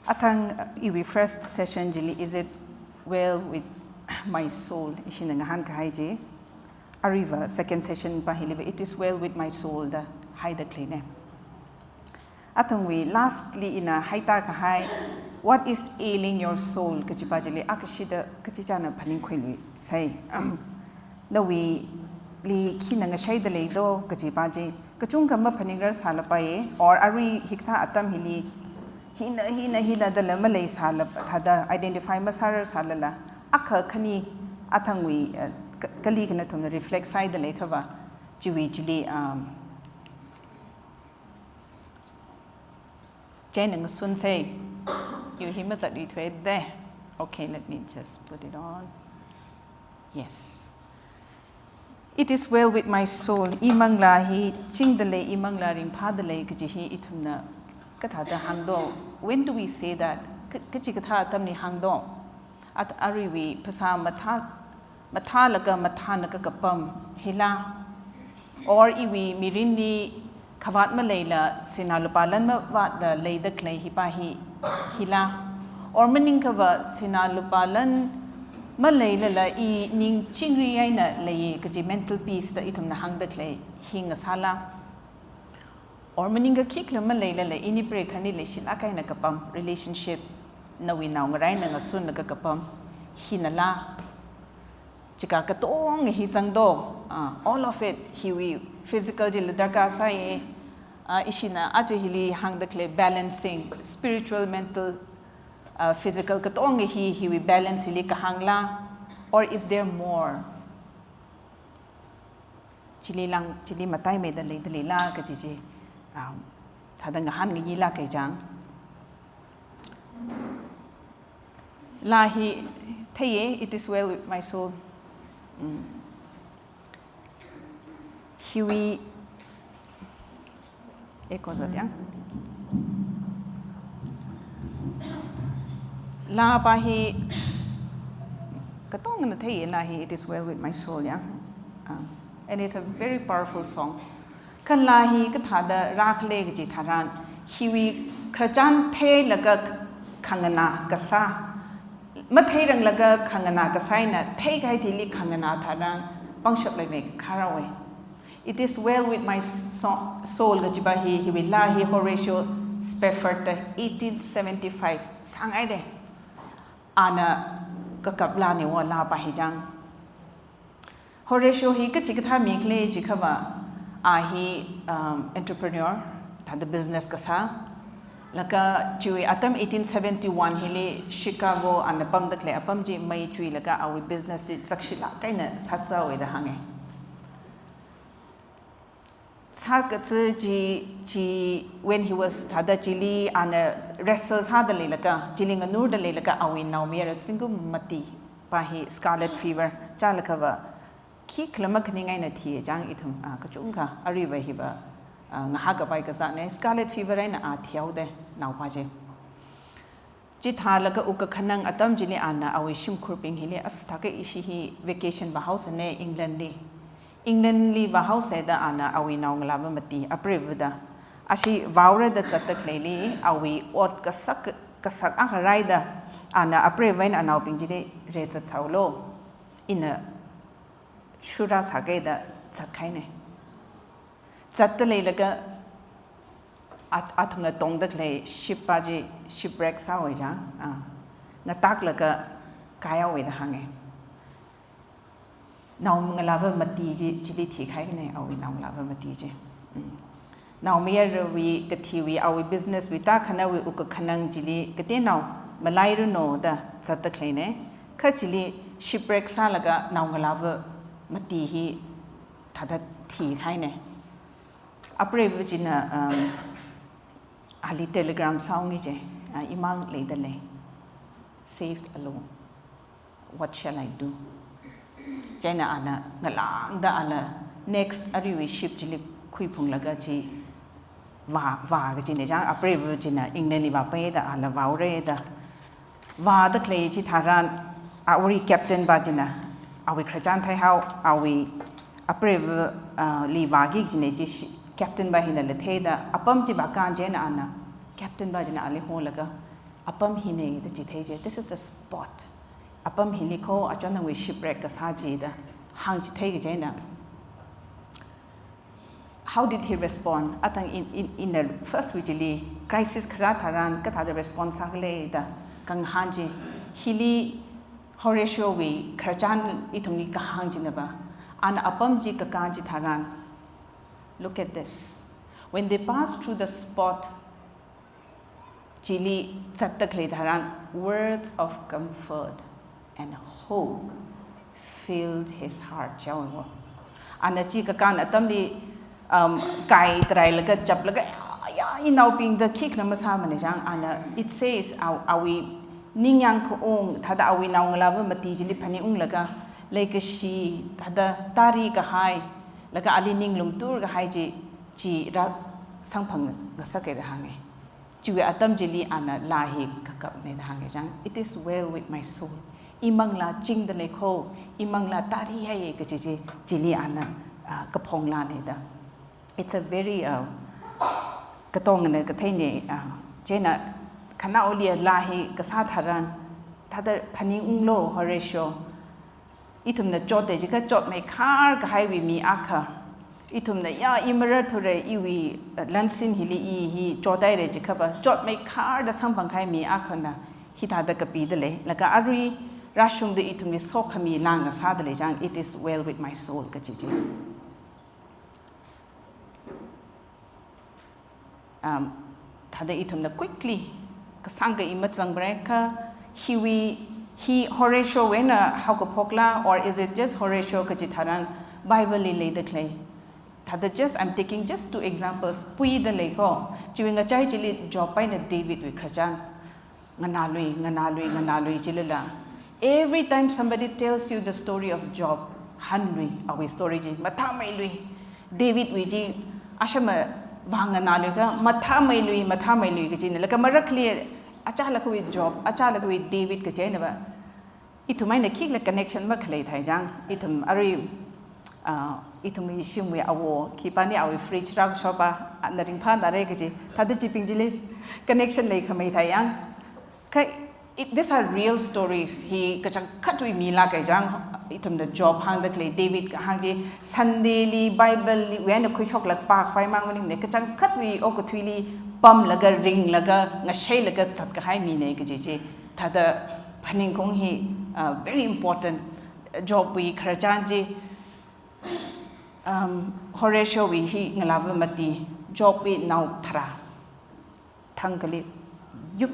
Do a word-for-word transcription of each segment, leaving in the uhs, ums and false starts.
Athang, uh, iwui first session chili, "Is it well with my soul?" ishina ngahānkahai chi. Aruiva second session pa hiliva, "It is well with my soul" da haida khaleina. Athangwui lastly ina haida kahai, "What is ailing your soul?" kajipa chili, akashida kachichāna phaningkhuiluisai. Nawuili khina ngashaida leido kajipa chi, kachungkha maphaningrarsalapaiye, or arui hikathā atam hili, hina, hina, hina dala maleisāla, thāda identify masārarsalala, akha khani athangwui, eh, ka-, kali khanathumna reflect sāhaida leikhava, chiwui chili, um, Jane ngasunsei. Yu hi mazatluithuda. Okay, let me just put it on. Yes. "It is well with my soul." Imanglā hi chingda lei, imanglā ringphāda lei kaji hi ithumna kathāda hāngdo? When do we say that? Ka-, kachikathā atamli hāngdo? At aruiwui phasā mathā, mathālaga mathānakha kapam hila? Or iwui mirinli khavāt maleila sinā lupā lan mavātla leida khalei hipa hi hila? Or maningkhava sinā lupā lan maleilala i ning chingri eina leiya kaji mental peace da ithumna hāngda khalei hi ngasāla? Or maningkha khikhala maleilala ini preikhararli leishilāk eina kapam relationship, nawui naongarā eina ngasunlaga kapam hinala? Chika katonga hi zangdo, ah, all of it, hiwui physical chila darkar sāya, ah, ishina aja hili hāngda khalei balancing, spiritual, mental, ah, physical katonga hi, hiwui balance hili kahāngla, or is there more? Chili lang, chili mataimeida leida leila kaji chi, um, thāda ngahānngailāk kahai chang. Laa hi theiya, "It is well with my soul." Mm. Hiwui, echo zat yang. Laapa hi katongana theiya, laa hi, "It is well with my soul," ya. Um, and it's a very powerful song. Kha laa hi kathāda rākhala kaji tharan, hiwui khararchan theilaga khanganā kasā, matheiranglaga khanganā kasā eina theikahai thili khanganā tharan pangshap leimei kharāwai. "It is well with my so-, soul" kajipa hi, hiwui laa hi Horatio Spafford da eighteen seventy-five sāngaida. Ana kakap laanei wo laapa hi chang. Horatio hi kachikathā mi khala jikhava, a hi, um, entrepreneur, thāda business kasā. Laga chiwui atam eighteen seventy-one hili Chicago ana pamda khalei apam chi mei chuilaga awui business chi zakshilāk eina sāzāwai da hānga. Sākazā chi, chi, when he was thāda chili ana wrestle sāda leilaga, chili nganurda leilaga awui naomayara zingkum mati pa hi scarlet fever chālakhava, khikhala makhaning eina thiya chang ithum, ah, kachungkha aruiva hiva, ah, ngahākapai kazatna, scarlet fever eina a thihaoda naopa chi. Chithālaga wukkhanang atam chili ana awui shimkhurbing hili, "As, thākha ishi hi vacation vāhaosana England li." England li vāhaosa da ana awui naongalāva mati, apreiva da. Ashi vāhaora da zatda khaleili, awui ot kasak, kasak akha rāida, ana apreiva eina anaobing chili, "Re zatsālu. Ina shura sāga," da zatkahaina. Zatda leilaga, at-, athumna tongda khalei ship pa chi shipwreck sāhaowa chang, ah, ngatāklaga kaihaowa da hānga. Naongalāva mati chi, chili thikahaina, awui naongalāva mati chi. Mm. Naomayarawui kathiwui, awui business wui tākhanawui wukkhanang chili kateonao malairanu da zatda khaleina. Kha chili shipwreck sālaga naongalāva mati hi thāda thikahaina. Apreiva china, um, ali telegram sāhaonga chi, ah, "Imang leida lei. Saved alone. What shall I do?" Chieina ana ngalāngda ala next aruiwui ship chili khuiphunglaga chi vā, vā kajina chang, apreiva china England li vāpaida ala vāhaora da. Vāda khalei chitharan, awui captain pa china, awui khararchan theihao, awui apreiva, ah, li vāki kajina chi shi-, captain pa hinala theida, apam chi vākahāng chieina ana, captain pa china ali holaga, Apam hina da chithei chi. This is a spot. Apam hili kho achonangwui shipwreck kasā chi da hāngchithei kaji eina. How did he respond? Athang in, in, in the first week chili, crisis kharā tharan kathāda respond sākhala da kangahān chi. Hili Horatio wui khararchan ithumli kahāng china ba. Ana apam chi kakā chitharan. Look at this. When they passed through the spot, chili zatda khalei tharan, words of comfort and hope filled his heart. Chao. Ana chi kakā atamli, um, kai tarailaga chaplaga, ya, ya, inaobing da khikhala masāmana chang, ana, it says, aw-, awui ningyāng khaung, thāda awui naongalāva mati chili phaningunglaga, leikashi, thāda tari kahai, laga ali ninglum tur kahai chi, chi rāsamphang ngasak da hānga. Chiwui atam chili ana laa hi kakapna da hānga chang, "It is well with my soul." Imanglā chingda lei kho, imanglā tari hai kaji chi, chili ana, ah, kaphong laana da. It's a very, uh, katongana katheina, uh, chieina khanaoli laa hi kasā tharan, thāda phaningunglu Horatio. Ithumna chotda jiakha chotmeikhar kahaiwui mi akha. Ithumna ya i marar thura iwui, uh, lansin hili i hi chothaira jiakha ba chotmeikhar da samphang kahai mi akhana hithāda kapida lei. Laga arui rāshungda ithumli sokhami laa ngasāda lei chang, "It is well with my soul," kaji chi. Um, thāda ithumna quickly, kasāngkha i mazangparai kha, hiwui, hi Horatio wui eina haokaphokla, or is it just Horatio kaji tharan Bible li leida khalei. Thāda just, I'm taking just two examples, puida lei kho, chiwui ngachai chili Job eina David wui khararchan. Nganālui, nganālui, nganālui chilala. Every time somebody tells you the story of Job, hanlui, awui story chi, mathāmeilui. David wui chi, ashama vang nganālui kha, mathāmeilui, mathāmeilui kajina. Laga marakhali, achālakhawui Job, achālakhawui David kaji eina ba. Ithum eina khikhala connection makhalei thai chang. Ithum arui, ah, ithumwui shimwui awo, khipāna awui fridge rākashok pa, ah, na ringphānāra kaji, thāda chibing chili connection leikhamei thai chang. Kha, it, these are real stories. Hi kachangkhatwui mila kai chang, ithumna Job hāngda khalei, David kahāng chi, Sunday li, Bible li, wui eina khuishoklaga pākhavai mang maningmana, kachangkhatwui okathuili pamlaga, ringlaga, ngasheilaga zat kahai mina kaji chi. Thāda phaningkhaung hi, uh, very important. Job wui khararchan chi, um, Horatio wui hi ngalāva mati, Job wui nao tharā. Thangkhali, yup,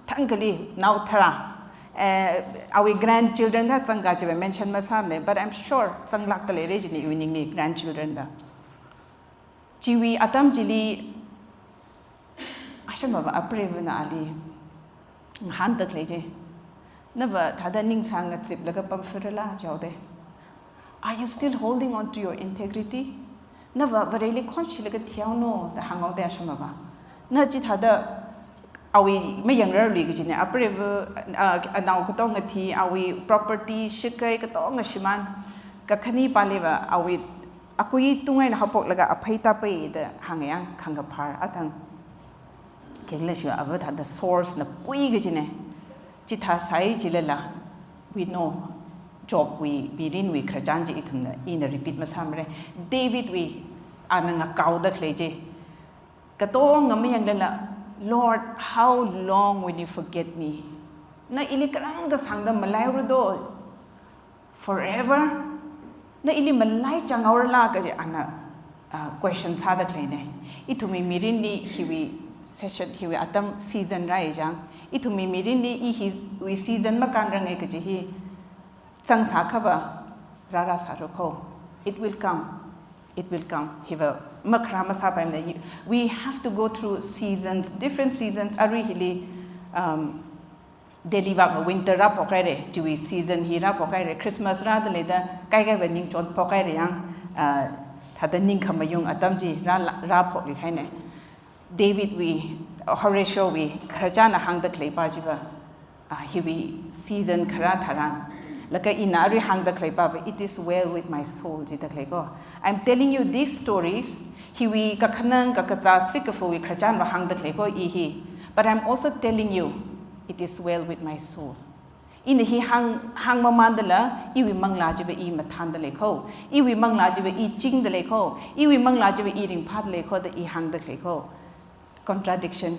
thangkhali, nao tharā. Eh, awui grandchildren da zangkha chiva mention masāmana, but I'm sure zanglākda leira jina iwui ningli grandchildren da. Chiwui atam chili, ashama va apreivana ali ngahānda khalei chi. Nava thāda ning sāngaziplaga pamfirala jihaoda. Are you still holding on to your integrity? Nava Vareli khonshilaga thihaono da hānghaoda ashama va. Na chithāda awui mayangrarlui kajina, apreiva, ah, anao katonga thi, awui property, shikai katonga shimān, kakhane pāli va, awui akui tung eina haophoklaga aphei tāpai da hānga chang, khangkaphar athang. Khikhala shiva ava thāda source na pui kajina. Chithā sāi chilala, we know, Job wui, mirinwui khararchan chi ithumna, ina repeat masāmara. David wui, ana ngakaoda khalei chi. Katonga mayanglala, "Lord, how long will you forget me?" Na ili kharāngkasāngda malaihaora do? Forever? Na ili malaichang haorala kaji ana, ah, question sāda khaleina. Ithumwui mirinli hiwui session, hiwui atam season rāi chang. Ithumwui mirinli i hiwui season makānrange kaji hi zangsākha va rārāsāra kho. It will come. It will come. Hiva makharā masāpaimana. We have to go through seasons, different seasons. Arui hili, um, Delhi vak winter rāphok haira, chiwui season hi rāphok haira, Christmas rāda leida, kaikai va ningchon phok haira chang, ah, thāda ningkhamayung atam chi rā, rāphokli haina. David wui, Horatio wui, khararchanna hāngda khalei pa chi va, ah, hiwui season kharā tharan. Laga ina arui hāngda khalei pa va, "It is well with my soul," jida khalei kho. I'm telling you these stories, hiwui kakhanang kakazā sikafuwui khararchan va hāngda khalei kho i hi. But I'm also telling you, "It is well with my soul." Ina hi hāng, hāngmamāndala, iwui manglā chiva i mathānda lei kho. Iwui manglā chiva i chingda lei kho. Iwui manglā chiva i ringphāda lei kho da i hāngda lei kho. Contradiction.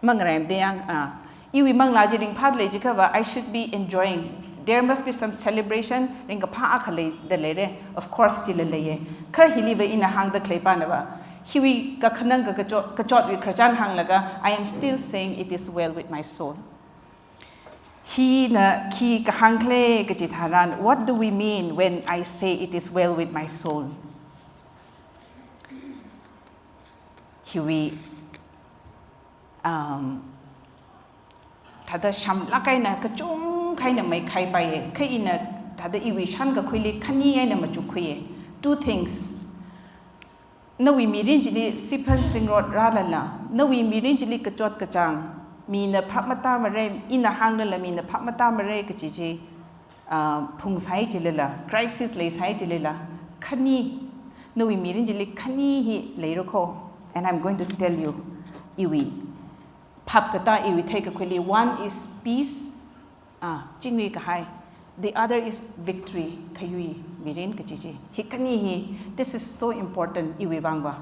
Mangarai mdeyang, ah, iwui manglā chi ringphāda lei jiakhava, I should be enjoying. There must be some celebration, ringkaphā akha leida leira. Of course, chila leiya. Kha hiliva ina hāngda khalei panava, hiwui kakhanang kakachot, kachotwui khararchan hānglaga, I am still saying it is well with my soul. Hina khi kahāng khala kaji tharan, what do we mean when I say it is well with my soul? Hiwui, um, thāda shamlāk eina, kachungkha eina meikhai paiya. Kha ina thāda iwui shankakhuili khani eina machukkhuiya. Two things. Nawui mirin chili siphan zingrot rālala, nawui mirin chili kachot kachāng, mina phap matāmara, ina hānglala mina phap matāmara kaji chi, ah, phungsai chilala, crisis leisai chilala, khani, nawui mirin chili khani hi leira kho. And I'm going to tell you, iwui phap katā iwui theikakhuili, one is peace, ah, chingri kahai. The other is victory, khayui mirin kaji chi. Hi khani hi, this is so important iwui vangva.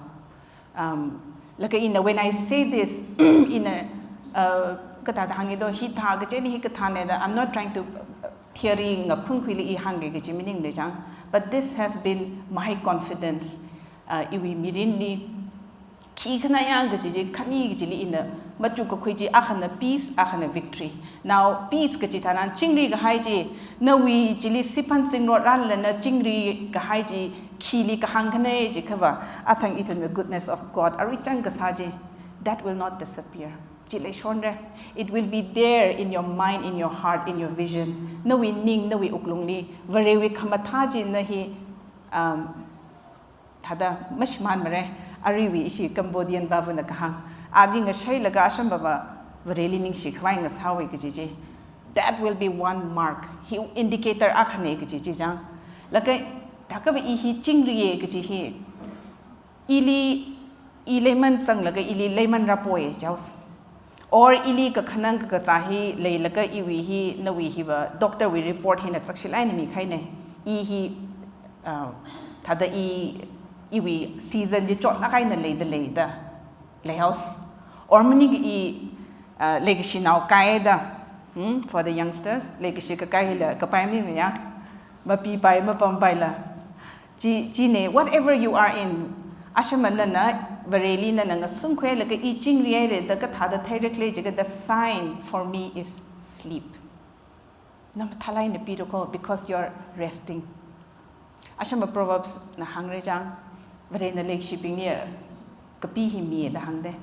Um, laga ina, when I say this, ina, uh, kathāda hāngi do, hithā kachina hi kathāna da, I'm not trying to, uh, theory ngaphungkhuili i hāngki kaji maningmana chang. But this has been my confidence, uh, iwui mirinli. Khi khanayang kaji chi, khani kajili ina machukkakhui chi, akhana peace, akhana victory. Now, peace kaji tharan chingri kahai chi, nawui chili siphan zingrot rālala na chingri kahai chi, khili kahāng khana jiakhava, athang ithumwui goodness of God, aruichang kasā chi, that will not disappear. Chi leishonra. It will be there in your mind, in your heart, in your vision. Nawui ning, nawui wuklungli, Varewui khamathā chi na hi, um, thāda mashimānmara, aruiwui ishi Cambodian pāvana kahāng. Adi ngashailaga ashambava Vareli ningshi khavai ngasāhaowa kaji chi. That will be one mark. Hi indicator akhana kaji chi chang. Laga thākha i hi chingriya kaji hi, ili, i leiman zanglaga ili leiman rāpoya jaus. Or ili kakhanang kakazā hi leilaga iwui hi, nawui hiva doctor wui report hina chakshilāk eina mikhaina. I hi, uh, thāda i, iwui season chi chotlāk eina leida leida leihaos. Or maning i, uh, leikashinao kaida. Hmm? For the youngsters, leikashi kakai hila kapai maningmana. Mapipai, mapampai la. Chi, china, whatever you are in, ashama nana, Vareli nana ngasungkhuilaga i chingrihaira da kathāda theira khala jiakha, the sign for me is sleep. Na mathālāk eina pira kho, because you're resting. Ashama Proverbs na hāngra chang, Varena leikashibingli kapi hi miya da hāngda.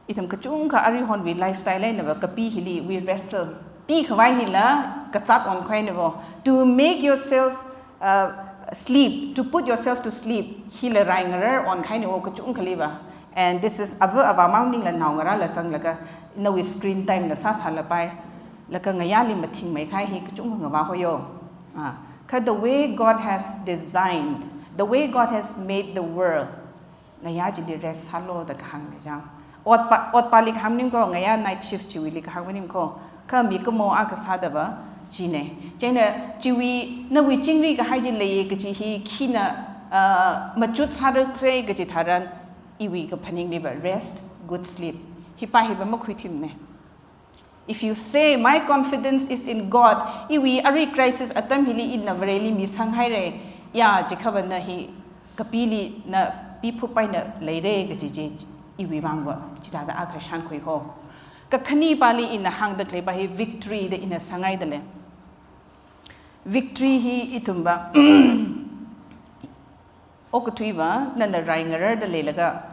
Ithum kachungkha aruihonwui lifestyle einava kapi hili we wrestle. Pi khavai hila kazāt onkhuihaina vo. To make yourself, uh, sleep, to put yourself to sleep, hila rai ngarar onkhuihaina vo kachungkhaliva. And this is ava avā mang maningla naongarāla zanglaga nawui screen time na sāsālapai. Laga ngayāli mathingmei kahai hi kachungkha ngavā hoyo. Ah, kha the way God has designed, the way God has made the world, ngayā chili rest sālu da kahāngna chang. Otpa, otpali kahāng maning kho, ngayā night shift chiwuili kahāng maning kho. Kha mikumo akha sādava china. Chieina chiwui, nawui chingri kahai chi leiya kaji hi khina, ah, machut sāra khala kaji tharan, iwui kaphaningliva rest, good sleep. Hipa hiva makhuithimna. If you say, "My confidence is in God," iwui arui crisis atam hili ina Vareli misanghaira, ya, jiakhava na hi kapili na piphup eina leira kaji chi iwui vangva chithāda akha shānkhui kho. Kakhanipali ina hāngda khaleipa hi victory da ina sāngaida lei. Victory hi ithumva okathuiva, nana rai ngararda leilaga,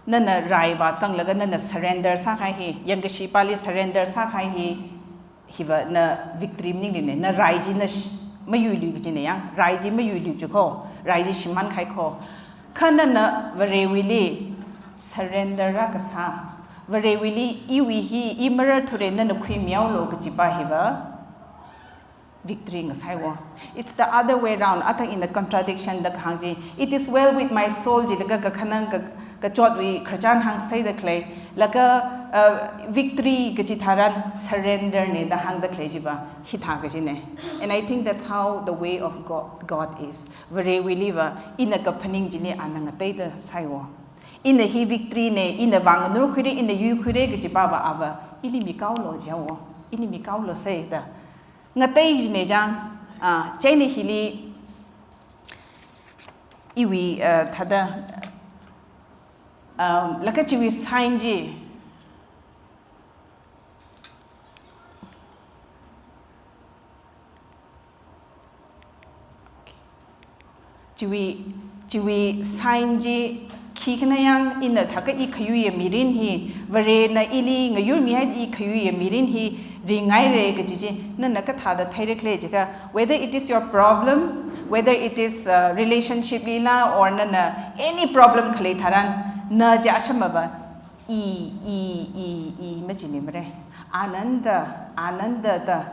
nana raiva zanglaga, nana surrender sākahai hi, yangkashipali surrender sākahai hi, hiva na victory maninglina, na rai chi na sh-, mayuilui kajina yang, rai chi mayuilui chi kho, rai chi shimānkahai kho. Kha nana Varewuili surrender rākasā, Varewuili iwui hi, i mararthura nana khuimihaolu kajipa hiva, victory ngasai vo. It's the other way round. Athang ina contradiction da kahāng chi. "It is well with my soul," jilaga kakhanang ka, kachotwui khararchan hāngsaida khalei. Laga Uh, victory kachi tharan surrender ne da hāngda khalei chiva hithā kachine. And I think that's how the way of God, God is. Varewuiliva ina kaphaning chili ana ngateida sāiwo. Ina hi victory ne, ina vang nurkhuire, ina yuikhuire kachi pava ava ili mikaolo jihaowo, ili mikaolosei da. Ngatei chine chang, ah, chieina hili iwui, uh, thāda, um, laga chiwui sign chi. Chiwui, chiwui sign chi, khikhana yang ina thākha i khayuiya mirin hi, Varena ili ngayurmihai i khayuiya mirin hi ringaire kachi chi, nana kathāda theira khala jiakha, whether it is your problem, whether it is, uh, relationship lila, or nana any problem khalei tharan, na chi ashamava, i, i, i, i, machini mare. Ananda, Ananda da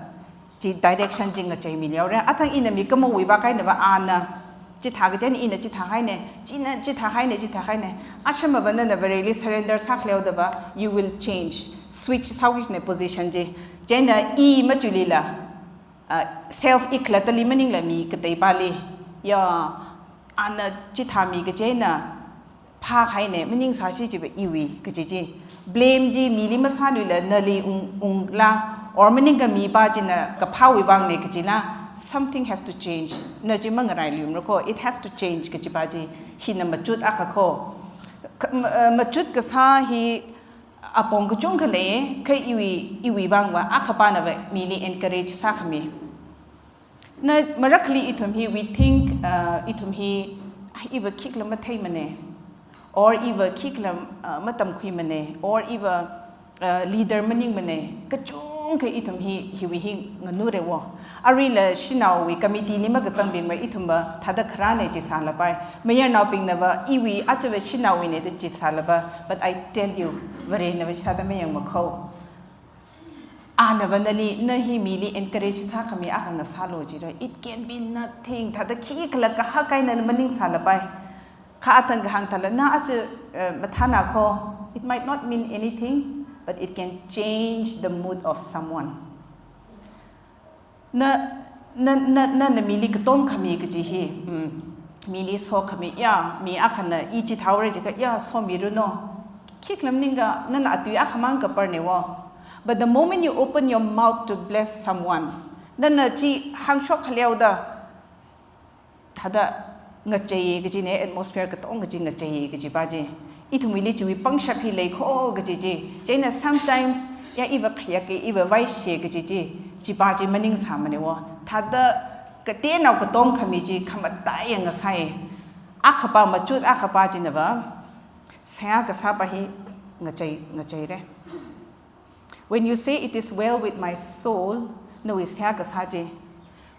chi direction chi ngacheimilihaore. Athang ina mikumowui vākahainava ana chithā kachi ne, ina chithāhaine, china chithāhaine, chithāhaine. Ashamava nana Vareli surrender sākhaleodava, you will change. Switch sāhaokine position chi. Chieina i machuilila, uh, self i khalattali maningla mi kateipali. Ya, ana chithāmi kachi eina phāhaine, maningsāsi chiva iwui kachi chi. Blame chi mili masāluila nali ung, ungla, or maningakha mipā china kaphāwui vāngne kachila, something has to change. Na chi mangarailuimara ko, it has to change kachi pā chi, hina machut akha ko. Ka, ma, uh, machut kasā hi apong kachungkha lei, kha iwui, iwui vāngva akhapānava mili encourage sākhami. Na marakhali ithum hi, we think, uh, ithum hi, "Ah, iva khikhala matheimane," or "Iva khikhala, uh, matamkhuimane," or "Iva, uh, leader maningmane." Kachungkha ithum hi, hiwui hi nganurewo. Aruila shanaowui committee li makazangbingva ithumva thāda kharāne chi sālapai. Mayarnaobingnava iwui achava shanaowuine da chi sālapa. But I tell you, Varenava chithāda mayangmako. Anava nali, na hi mili encourage sākhami akha ngasālu jira. It can be nothing. Thāda khikhala kahak eina maningsālapai. Kha athang kahāng thāla, na aja, eh, mathānako. It might not mean anything, but it can change the mood of someone. Na, na, na, na, na mili katomkhami kaji hi, mm, mili sokhami, ya, mi akhana i chithāhaora jiakha, ya, somiranu. Khikhala maningakha, nana atui akhamang kaparnewo. But the moment you open your mouth to bless someone, nana chi hāngshok khaleoda, thāda ngachei kajine, atmosphere katonga chi ngachei kaji pa chi. Ithumwuili chiwui pangshap hi leikho kaji chi. Chieina sometimes, ya iva khayāke, iva vaishe kaji chi, chi pa chi maningsāmanewo. Thāda katenao katomkhami chi khamataiya ngasai. Akhapa machut akhapa chinava, seihā kasā pa hi ngachei, ngacheire. When you say, "It is well with my soul," nawui seihā kasā chi,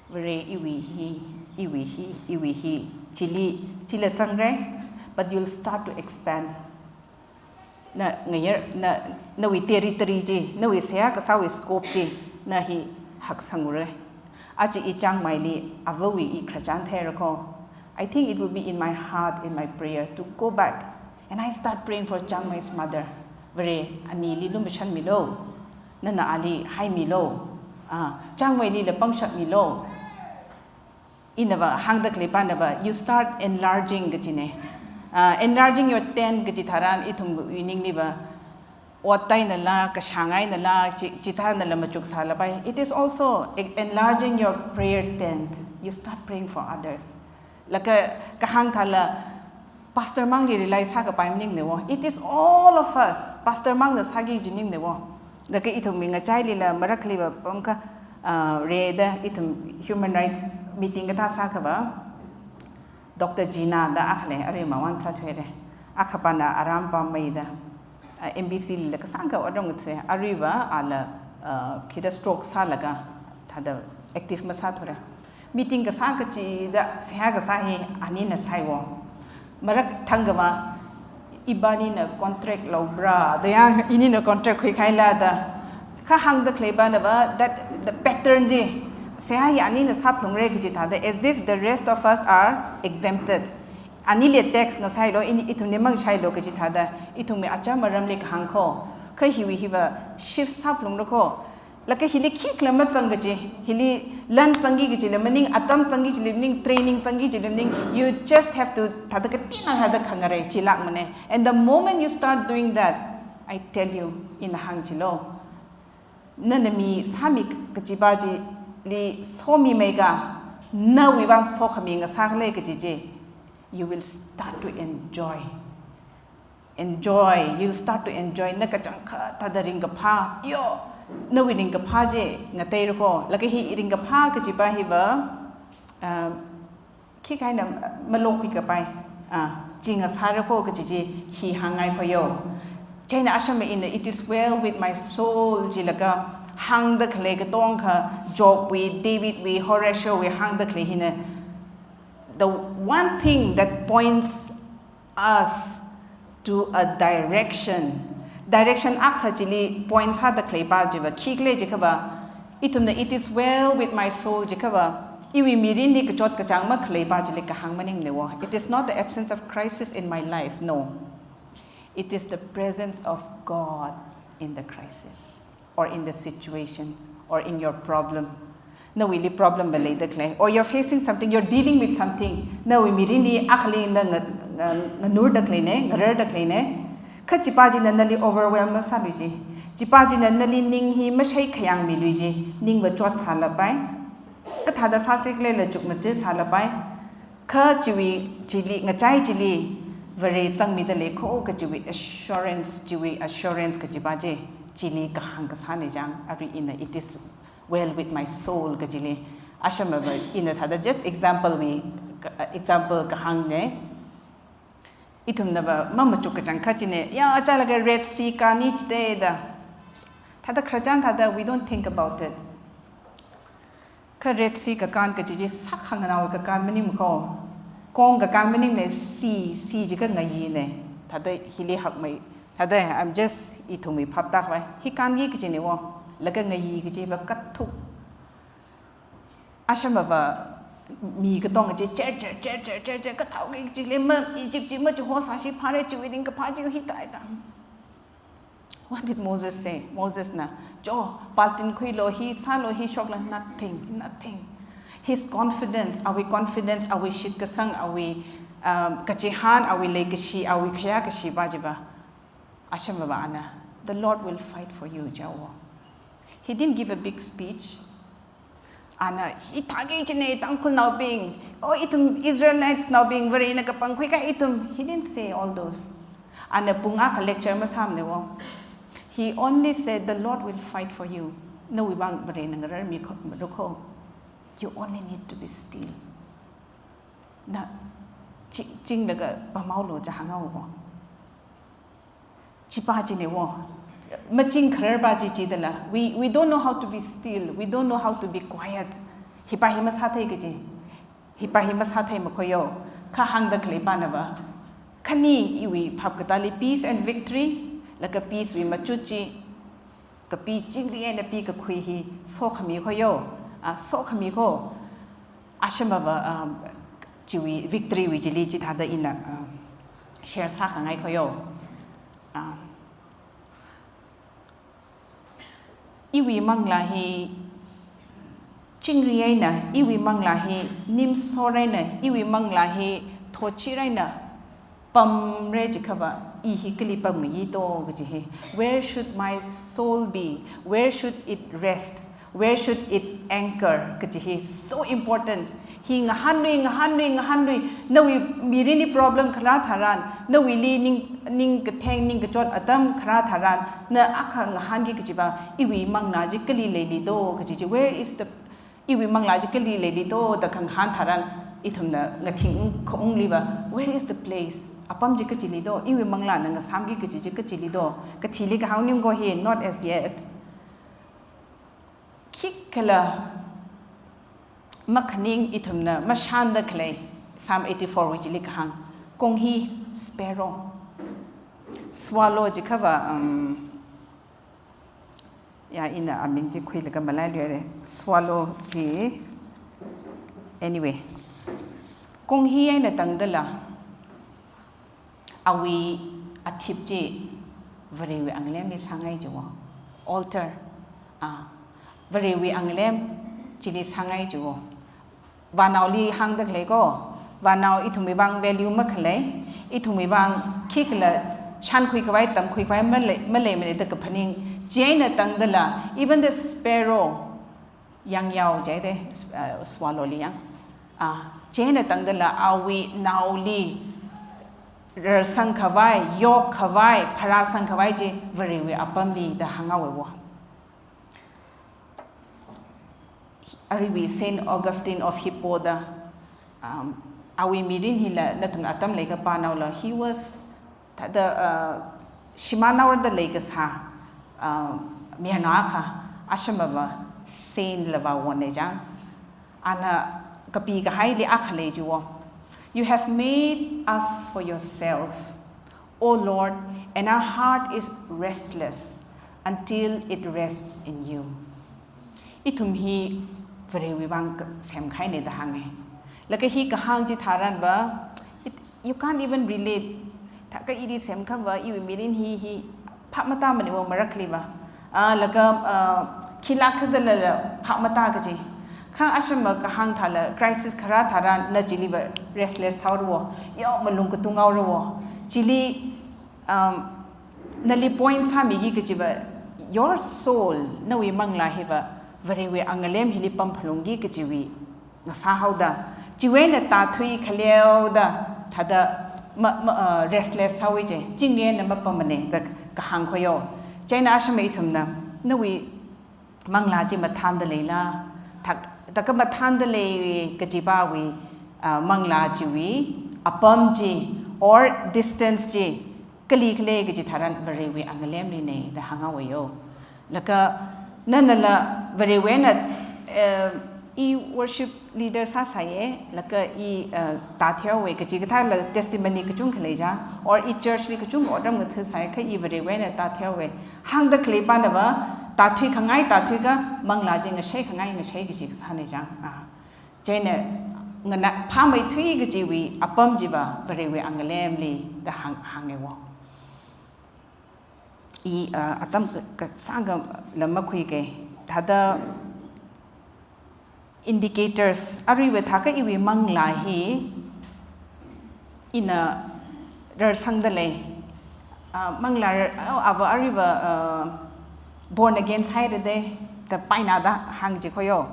Vare iwui hi, iwui hi, iwui hi, chili, chila zangre, but you'll start to expand. Na ngayar, na, nawui territory chi, nawui seihā kasāwui scope chi, na hi haksangure. Aja i Chiang Maili avawui i khararchan theirako. I think it will be in my heart, in my prayer, to go back. And I start praying for Chiang Mai's mother. Vare, anili lumashanmilu. Nana ali haimilu. Ah, Chiang Mailila pangshapmilu. Inava hāngda khalei panava, you start enlarging kajine. Ah, enlarging your tent kaji tharan ithumwui ningliva, ot einala, kashāng einala, chi, chithanala machuksālapai. It is also e-, enlarging your prayer tent. You start praying for others. Laga kahāng thāla, pastor mangli rely sākapai maningnewo. It is all of us. Pastor mangna sāki jiningne wo. Laga ithumwui ngachailila marakhaliva pamkha, ah, reda ithum human rights meeting kathā sākhava, Doctor Gina da akha lei, arui mawon sāthuire. Akhapana Aram Pamei da. Ah, M B C lila kasāngkha otram ngatse, aruiva ala, ah, khida stroke sālaga, thāda active masāthura. Meeting kasā kachida seihā kasā hi anina sāiwo. Marak thangkama, "Ibanina contract laubra?" da yang, "Inina contract khuikhaila?" da. Kha hāngda khalei panava, that, the pattern chi, seihā hi anina sāphalungre kaji thāda, as if the rest of us are exempted. Anili tax ngasailu, ini, ithumli mangasailu kaji thāda, ithumwui acham aramli kahāngkho. Kha hiwui hiva shift sāphalungra ko. Laga hili khikhala mazang kaji, hili lan zangki kajila maning, atam zangki kajila maning, training zangki kajila maning, you just have to, thāda katina thāda khangarei chilākmana. And the moment you start doing that, I tell you, ina hāng chilo, nana mi sāmi kajipa chili somimeikha, nawui vang sokhami ngasākhala kaji chi, you will start to enjoy. Enjoy, you'll start to enjoy. Na kachangkhat thāda ringkaphā, yo, nawui ringkaphā chi ngateira ko. Laga hi ringkaphā kajipa hiva, um, khikha eina malokhuikapai, ah, chi ngasāra ko kaji chi hi hāngngai ko yo. Chieina ashama ina, "It is well with my soul," jilaga hāngda khalei katongkha Jobwui, Davidwui, Horatiowui hāngda khalei hina, the one thing that points us to a direction. Direction akha chili point sāda khaleipa chiva khikhala jikhava, ithumna, "It is well with my soul," jikhava, iwui mirinli kachot kachāng makhaleipa chili kahāng maningmana wo. It is not the absence of crisis in my life, no. It is the presence of God in the crisis, or in the situation, or in your problem. Nawuili problem va leida khalei, or you're facing something, you're dealing with something, nawui mirinli akhali na nga-, nga-, nganurda khaleina, ngararda khaleina. Kha chipa china nali overwhelm masālui chi. Chipa china nali ning hi mashei khayang milui chi, ningva chot sālapai. Kathāda sāsi khala chukmajā sālapai. Kha chiwui, chili, ngachai chili, Vare zangmida lei ko kajiwui assurance, chiwui assurance kajipa chi, chili kahāng kasāna chang, arui ina, "It is well with my soul," kajili. Ashamava ina thāda just example wui, ka-, example kahāngna. Ithumnava mamachuk kachangkhat china, ya, achālaga Red Sea kāni chithāda. Thāda khararchan thāda, we don't think about it. Kha Red Sea kakān kaji chi sākhanganao kakān maningma ko. Kong kakān maningmana, sea, sea jiakha ngayina. Thāda hili hakmei. Thāda, I'm just ithumwui phap tākhavai. Hi kānki kajina wo. Laga ngayi kajiva kathuk. Ashamava mi katong chi cher, cher, cher, cher, cher, cher, kathāki kajili ma, Egypt chi machuho sāshi phāra, chiwui ringkaphā chi hithāda. What did Moses say? Mosesna, "Cho, paltin khuilo, hi sālo, hi shoklo," nothing, nothing. His confidence, awui confidence, awui shitkasang, awui, um, kachihān, awui leikashi, awui khayākashi pa chiva. Ashamava ana, "The Lord will fight for you," jihaowa. He didn't give a big speech. Ana, "Hithāki kajina Tangkhulnaobing, oh, ithum Israelites naobing, Varena kapangkhui kahai ithum." He didn't say all those. Ana pung akha lecture masāmana wo. He only said, "The Lord will fight for you." Nawui vang Varena ngararmi ko, ro ko. You only need to be still. Na, chi-, chinglaga pamhaolu jihānghaowa. Chipa china wo. Maching khararpa chi chidala. We, we don't know how to be still. We don't know how to be quiet. Hipa hi masāthei kaji. Hipa hi masāthei makhoyo. Kha hāngda khaleipanava, khani iwui phap katāli peace and victory, laga peace wui machut chi, kapi chingri eina pikakhui hi sokhami khoyo. Ah, sokhami ko. Ashamava, um, chiwui victory wui chili chithāda ina, um, share sākhangai khoyo. Um, iwui manglā hi chingri eina, iwui manglā hi nimsor eina, iwui manglā hi thotchir eina pamra jikhava, i hi kali pamngayi to kaji hi. Where should my soul be? Where should it rest? Where should it anchor? Kaji hi so important. Hi ngahānlui, ngahānlui, ngahānlui. Nawui mirinli problem kharā tharan, nawuili ning, ning katheng, ning kachot atam kharā tharan, na akha ngahānki kajiva, iwui manglā chi kali leili do kaji chi. Where is the Iwui manglā chi kali leili do da khangahān tharan, ithumna ngathing khaungliva, where is the place? Apam chi kachili do, iwui manglāna ngasāmki kaji chi kachili do, kathili kahāng ning ko hi, not as yet. Khikhala makhaning ithumna mashānda khalei, Psalm eighty-four wui chili kahāng, kong hi sparrow, swallow jikhava, um, Ya, ina aming chi khuilaga malailuira. Swallow chi. Anyway. Kong hi eina tangdala, awui athip chi Varewui angalemli sāngai jiwo. Altar. Ah, Varewui angalem chili sāngai jiwo. Vānaoli hāngda khalei ko, vānao ithumwui vang value makhalei, ithumwui vang khikhala shānkhui khavai, tamkhui khavai malei, maleimana da kaphaning, chieina tangdala, even the sparrow, yangyao jide, uh, swallow li yang. Ah, chieina tangdala, awui naoli rarsang khavai, yok khavai, pharāsang khavai chi Varewui apamli da hānghaowa. Aruiwui Saint Augustine of Hippo da, um, awui mirin hila nathum atam leikha pānaola, he was thāda, uh, shimānhaorada leikasā, uh, mayarnao akha, ashamava saint la vāwonne chang. Ana kapi kahaili akha lei jiwo. "You have made us for yourself, O Lord, and our heart is restless until it rests in you." Ithum hi Varewui vang ka-, semkahaine da hānge. Laga hi kahāng chitharanva, it, you can't even relate. Thākha ili semkhava, iwui mirin hi, hi, phap matāmane wo marakliva. Ah, laga, ah, khilāk khadalala phap matā kaji. Kha ashama kahāng thāla, crisis kharā tharan na chiliva restless haora wo. Yo malung katung haora wo. Chili, um, nali point sāmiki kajiva, your soul, nawui manglā hiva, Varewui angalem hili pamphalungki kajiwui ngasāhaoda, chiwui eina tāthui khaleoda, thāda ma, ma, uh, restless haowa je, chingri eina mapamane da kahāng khoyo. Chieina ashama ithumna, nawui manglā chi mathānda leila, thak, thākha mathānda lei kajipāwui, uh, manglā chiwui apam chi, or distance chi, kali khalei kaji tharan Varewui angalemline da hānghaowa yo. Laga nanala Varewui eina, eh, i worship leader sāsāye, laga i, eh, tātheowe, kachikathāla testimony kachungkha lei chang, or i church li kachungkha otram ngathasai, kha i Varewui eina tātheowe. Hāngda khalei pānava, tāthui khangai, tāthuikha manglā chi ngashei khangai, ngashei kaji kasāne chang. Ah. Chieina ngana phāmeithui kajiwui apam chiva Varewui angalemli da hāng, hānge wo. I, ah, atam ka, kasāngkha lam makhuike. Thāda indicators, aruiva thākha iwui manglā hi ina rarsangda lei. Ah, manglā rar, ah, ava aruiva, ah, born again sāhaira de, da paina da hāng ji khoyo.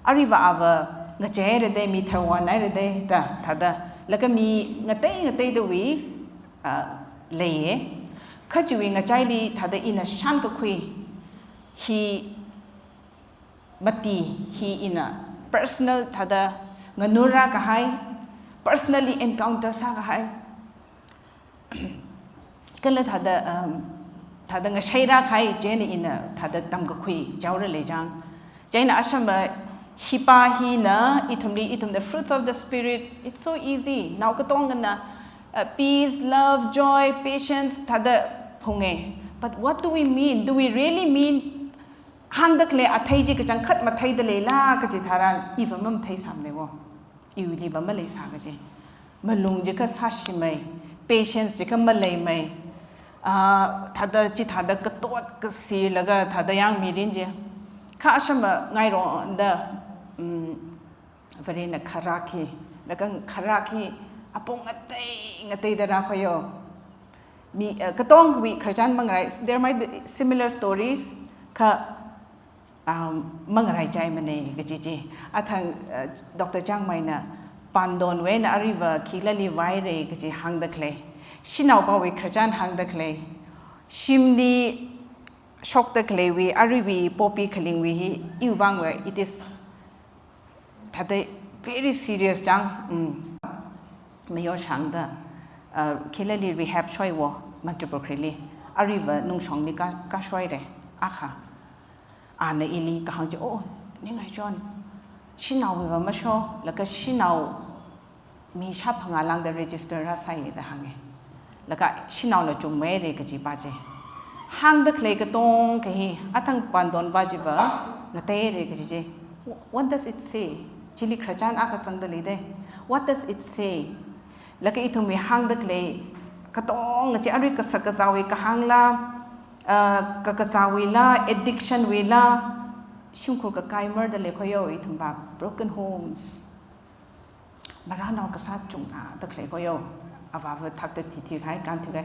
Aruiva ava ngacheihaira de, mi tharwon haira de, da, thāda. Laga mi ngatei ngateidawui, ah, leiye. Kha chiwui ngachaili thāda ina shānkakhui hi mati hi ina personal thāda nganura kahai, personally encounter sākahai. Kala thāda, um, thāda ngasheira kahai chieina ina thāda tamkakhui chaora lei chang. Chieina ashama hipā hina ithumli, ithumda fruits of the Spirit, it's so easy. Nao katongana, uh, peace, love, joy, patience, thāda phunge. But what do we mean? Do we really mean hāngda khalei athei chi kachangkhat matheida leila kaji tharan, iva mamatheisāmane wo. Iwuiliva maleisā kaji. Malung chikha sāshimei, patience chikha maleimei. Ah, thāda chithāda katot kasir laga thāda yang mirin chi. Kha ashama ngaironda, mm, Varena kharak hi, laga kharak hi apong ngatei ngateida rākhoyo. Mi, eh, katongwui khararchan mangarai, there might be similar stories, kha, um, mangaraichaimane kaji chi. Athang, eh, Doctor Changmeina pandonwui eina aruiva khikhalali vāhaira kaji hāngda khalei. Shanaopāwui khararchan hāngda khalei. Shimli shokda khaleiwui, aruiwui poppy khalingwui hi, iwui vangva, it is thāda very serious chang, mm. Mayor shangda, uh, khilali rehab shoiwo, Mantripukhri li, aruiva nungshongli ka, kashoire, akha. Ana ili kahāng chi, "Oh, Ningrai John, shanaowuiva masho, laga shanao mi shāphangā lāngda register rāsāi," da hānge. Laga shanaona chungmeire kaji pā chi. Hāngda khalei katongkha hi, athang pandonpā chiva, ngateire kaji chi. What does it say? Chili khararchan akha zangda lei de. What does it say? Laga ithumwui hāngda khalei katonga chi arui kasak kazāwui kahāngla, Ah, kakazāwuila, addiction wuila, shimkhur kakai marda leikhoyo ithumva, broken homes. Maranao kasā chungda khalei khoyo, avāva thakta thithihai, kānthuihai.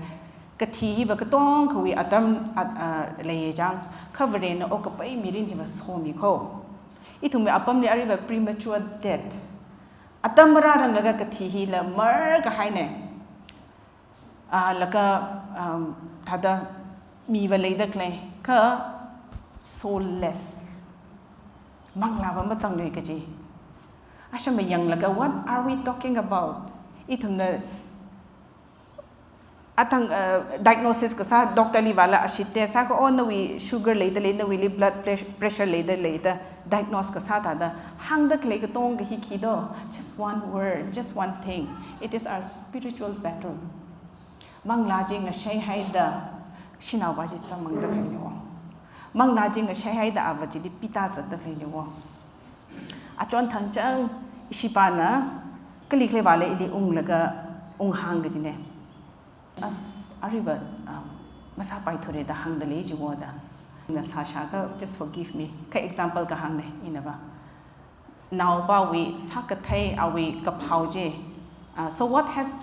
Kathi hiva katongkhawui atam, at-, ah, leiya chang, kha Varena okkapai mirin hiva somikho. Ithumwui apamli ariva premature death. Atam marāranglaga kathi hila markahaina. Ah, laga, um, thāda miva leida khalei, kha soulless. Manglāva mazanglui kaji. Asham yanglaga, what are we talking about? Ithumna athang, uh, diagnosis kasā doctor li vāla ashit test sākha, oh, nawui sugar leida lei, nawuili blood pres-, pressure leida lei da diagnose kasā thāda hāngda khalei katongkha hi khi do. Just one word, just one thing. It is our spiritual battle. Manglā chi ngasheihaida shanaova chi zangmangda khalei leiwo. Manglā chi ngasheihaida ava chili pita zatda khalei leiwo. Achon thangchang ishipana kali khalei vāla ili unglaga unghāng kajina. As ariva, um, masāpaithura da hāngda lei chiwo da. Ina sāshākha, just forgive me. Kha example kahāngna inava. Naopawui sākathei awui kaphao chi. Uh, so what has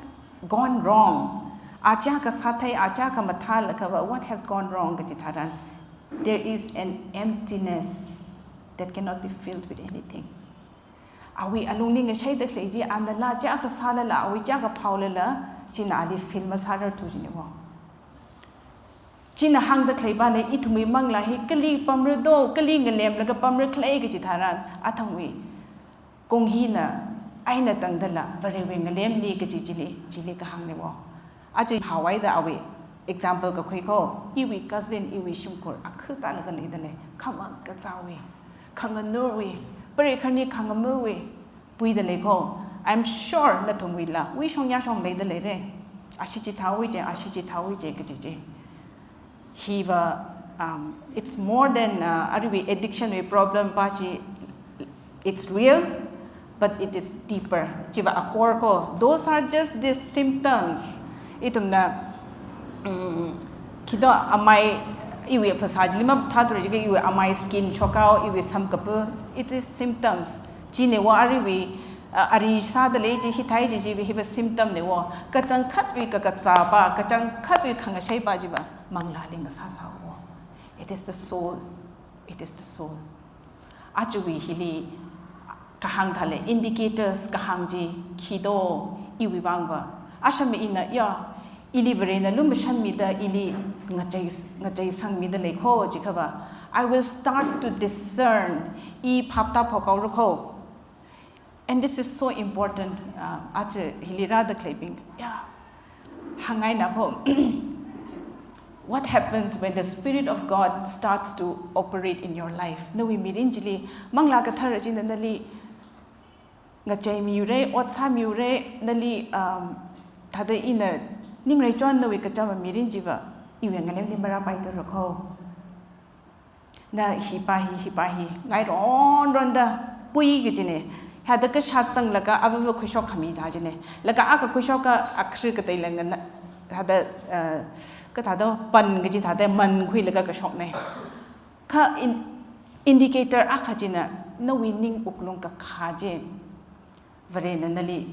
gone wrong? Achā kasāthei, achā kamathā lakhava, what has gone wrong kaji tharan, there is an emptiness that cannot be filled with anything. Awui alungli ngashaida khalei chi, anala chā kasālala, awui chā kaphaolala, china ali fill masārarthu jiniwo. China hāngda khalei pāna ithumwui manglā hi kali pamra do, kali ngalemlaga pamra khalei kaji tharan, athangwui kong hina eina tangdala, Varewui ngalemli kaji chili, chili kahāngniwo. Aja haowaida awui example kakhui kho, iwui cousin, iwui shimkhur, akhu tālaga leida lei, khamang kazāwui, khanganurwui, pare khani khangamawui, puida lei kho. I'm sure nathumwuila, wui shong ya shong leida leira. Ashi chithāwui je, ashi chithāwui je, kaji je. Hiva, um, it's more than, uh, ariwui addiction wui problem pa chi, it's real, but it is deeper. Chiva akor kho. Those are just the symptoms. Ithumna, mm, khi do amei iwui phasā chili mathāthura jiakha iwui amei skin shokhao, iwui sam kapu. It is symptoms. Chiniwo ariwui, uh, ari sāda lei chi, hithai chi, chi hiva symptom niwo. Kachangkhatwui kakazā pa, kachangkhatwui khangashei pa chiva manglāli ngasāsāwo. It is the soul. It is the soul. Ajawui hili kahāng thāle, indicators kahāng chi khi do iwui vangva. Asham ina ya, ili Varena lumashanmida ili ngachei, ngacheisangmida lei kho jiakhava, I will start to discern, i phap tāphokhaora kho. And this is so important, uh, aja hili rāda khaleibing. Ya, hāngngaina kho. What happens when the Spirit of God starts to operate in your life? Nawui mirin chili, Manglā Kathara china nali ngacheimiura, ot sāmiura, nali, um, thāda ina ningrei chon nawui kachama mirin chiva, iwui ngalemli marāpaithura kho. Na hipa hi, hipa hi, ngairon ronda pui kajina. Hithāda kashat zanglaga avava khuishok khami thā jina. Laga akha khuishok ka akhri kateila ngana, thāda, uh, kathāda pan kaji thāda mankhuilaga kashokna. Kha in-, indicator akha china, nawui ning wuklung kakhā chi, Varena nali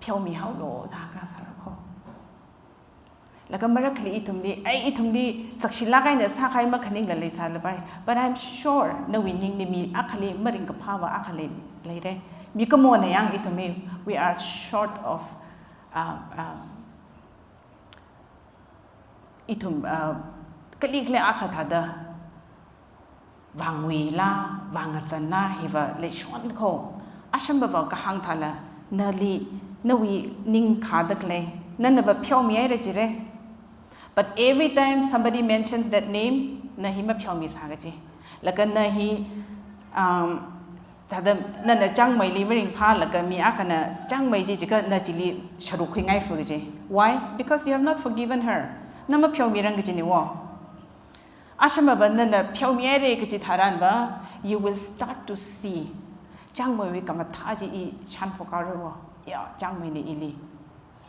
pheomihaolo da hāngrāsāra kho. Laga marakhali ithumli, ai ithumli sakshilāk eina sākahai makhaningla leisālapai. But I'm sure nawui ningli mi akhali maringkaphāva akhali leira. Mikumona yang ithumli, we are short of, uh, uh, ithum, uh, kali khalei akha thāda vāngwuila, vāngazanla, hiva leishon kho. Ashambava kahāng thāla, nali, nawui ning khāda khalei, nanava pheomihaira jira. But every time somebody mentions that name, na hi mapheomisā kaji. Laga na hi, um, thāda nana chāngmeili maringphālaga mi akhana chāngmei chi jiakha na chili sharuk khuingai fu kaji. Why? Because you have not forgiven her. Na mapheomirang kajiniwo. Ashambava nana pheomihaira kaji tharanva, you will start to see. Chāngmeiwui kamathā chi i shānphok haorawo. Ya, chāngmeina ili.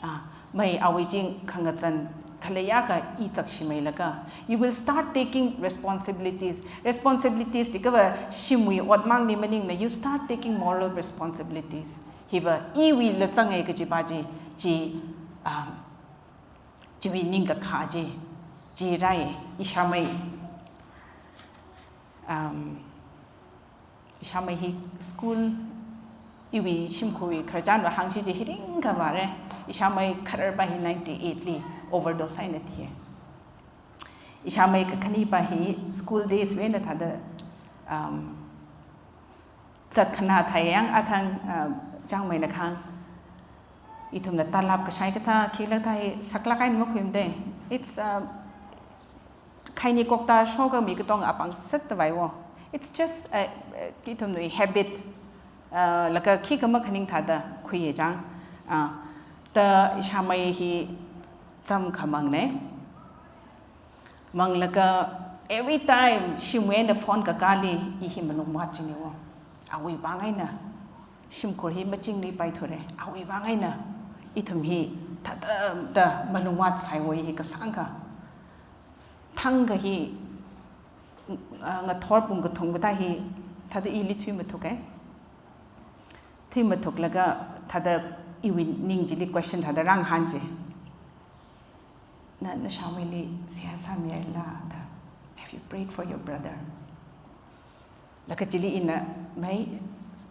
Ah, mei awui ching khangazan khaleiya ka i chakshimeilaga, you will start taking responsibilities. Responsibilities chiakha va shimwui ot mangli maningla, you start taking moral responsibilities. Hiva iwuila zangai kajipa chi, chi, um, chiwui ningkakha chi, chi rai, ishāmei. Um, ishāmei hi school, iwui shimkhurwui khararchanva hāngsi chi hi ringkavāra. Ishāmei khararpa hi ninety-eight li overdose eina thiya. Ishāmei kakhanipa hi school days wui eina thāda, um, zatkhanā thai yang athang, um, Changmeina kahāng, ithumna talap kashai kathā, khikhala kathā hi saklāk eina makhuimada. It's, uh, khaini kokta shoka mi katonga apāng sātavai wo. It's just, uh, uh, ithumwui habit, uh, laga khikha makhaning thāda khuiya chang. Uh, ta ishāmei hi chāmkhamangna. Manglaga every time shimwui eina phone kakāli, i hi malungvāt china wo. Awui vang eina shimkhur hi machingri paithura. Awui vang eina ithum hi thāda, da malungvāt sāi wo, i hi kasāngkha. Thangkha hi, ah, ngathor pung kathum kathā hi thāda ili thuimathuka. Thuimathuklaga thāda iwui ning chili question thāda rāngahān chi. Na, nashāmeili seihā sāmihaira da. Have you prayed for your brother? Laga chili ina, mei,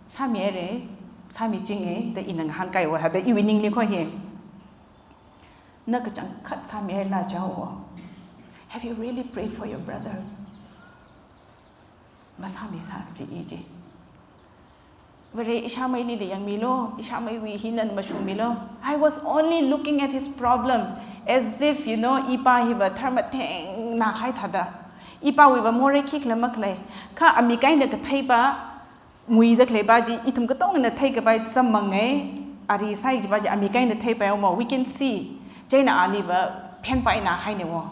sāmihaira, sāmichinga, da ina ngahānkai wo, thāda iwui ningli kho hi. Na kachangkhat sāmihaira jihaowa. Have you really prayed for your brother? Masāmisā chi i chi. Vare, ishāmeili yangmilu, ishāmeiwui hi nana mashungmilu. I was only looking at his problem as if, you know, ipa hiva tharmatheng nākahai thāda. Ipawuiva morei khikhala makhalei. Kha amik eina katheipa, nguida khaleipa chi, ithum katongana theikapai chāmmangai, ari sāi kajipa chi amik eina theipai wo, we can see. Chieina aliva phenpai nākahaina wo.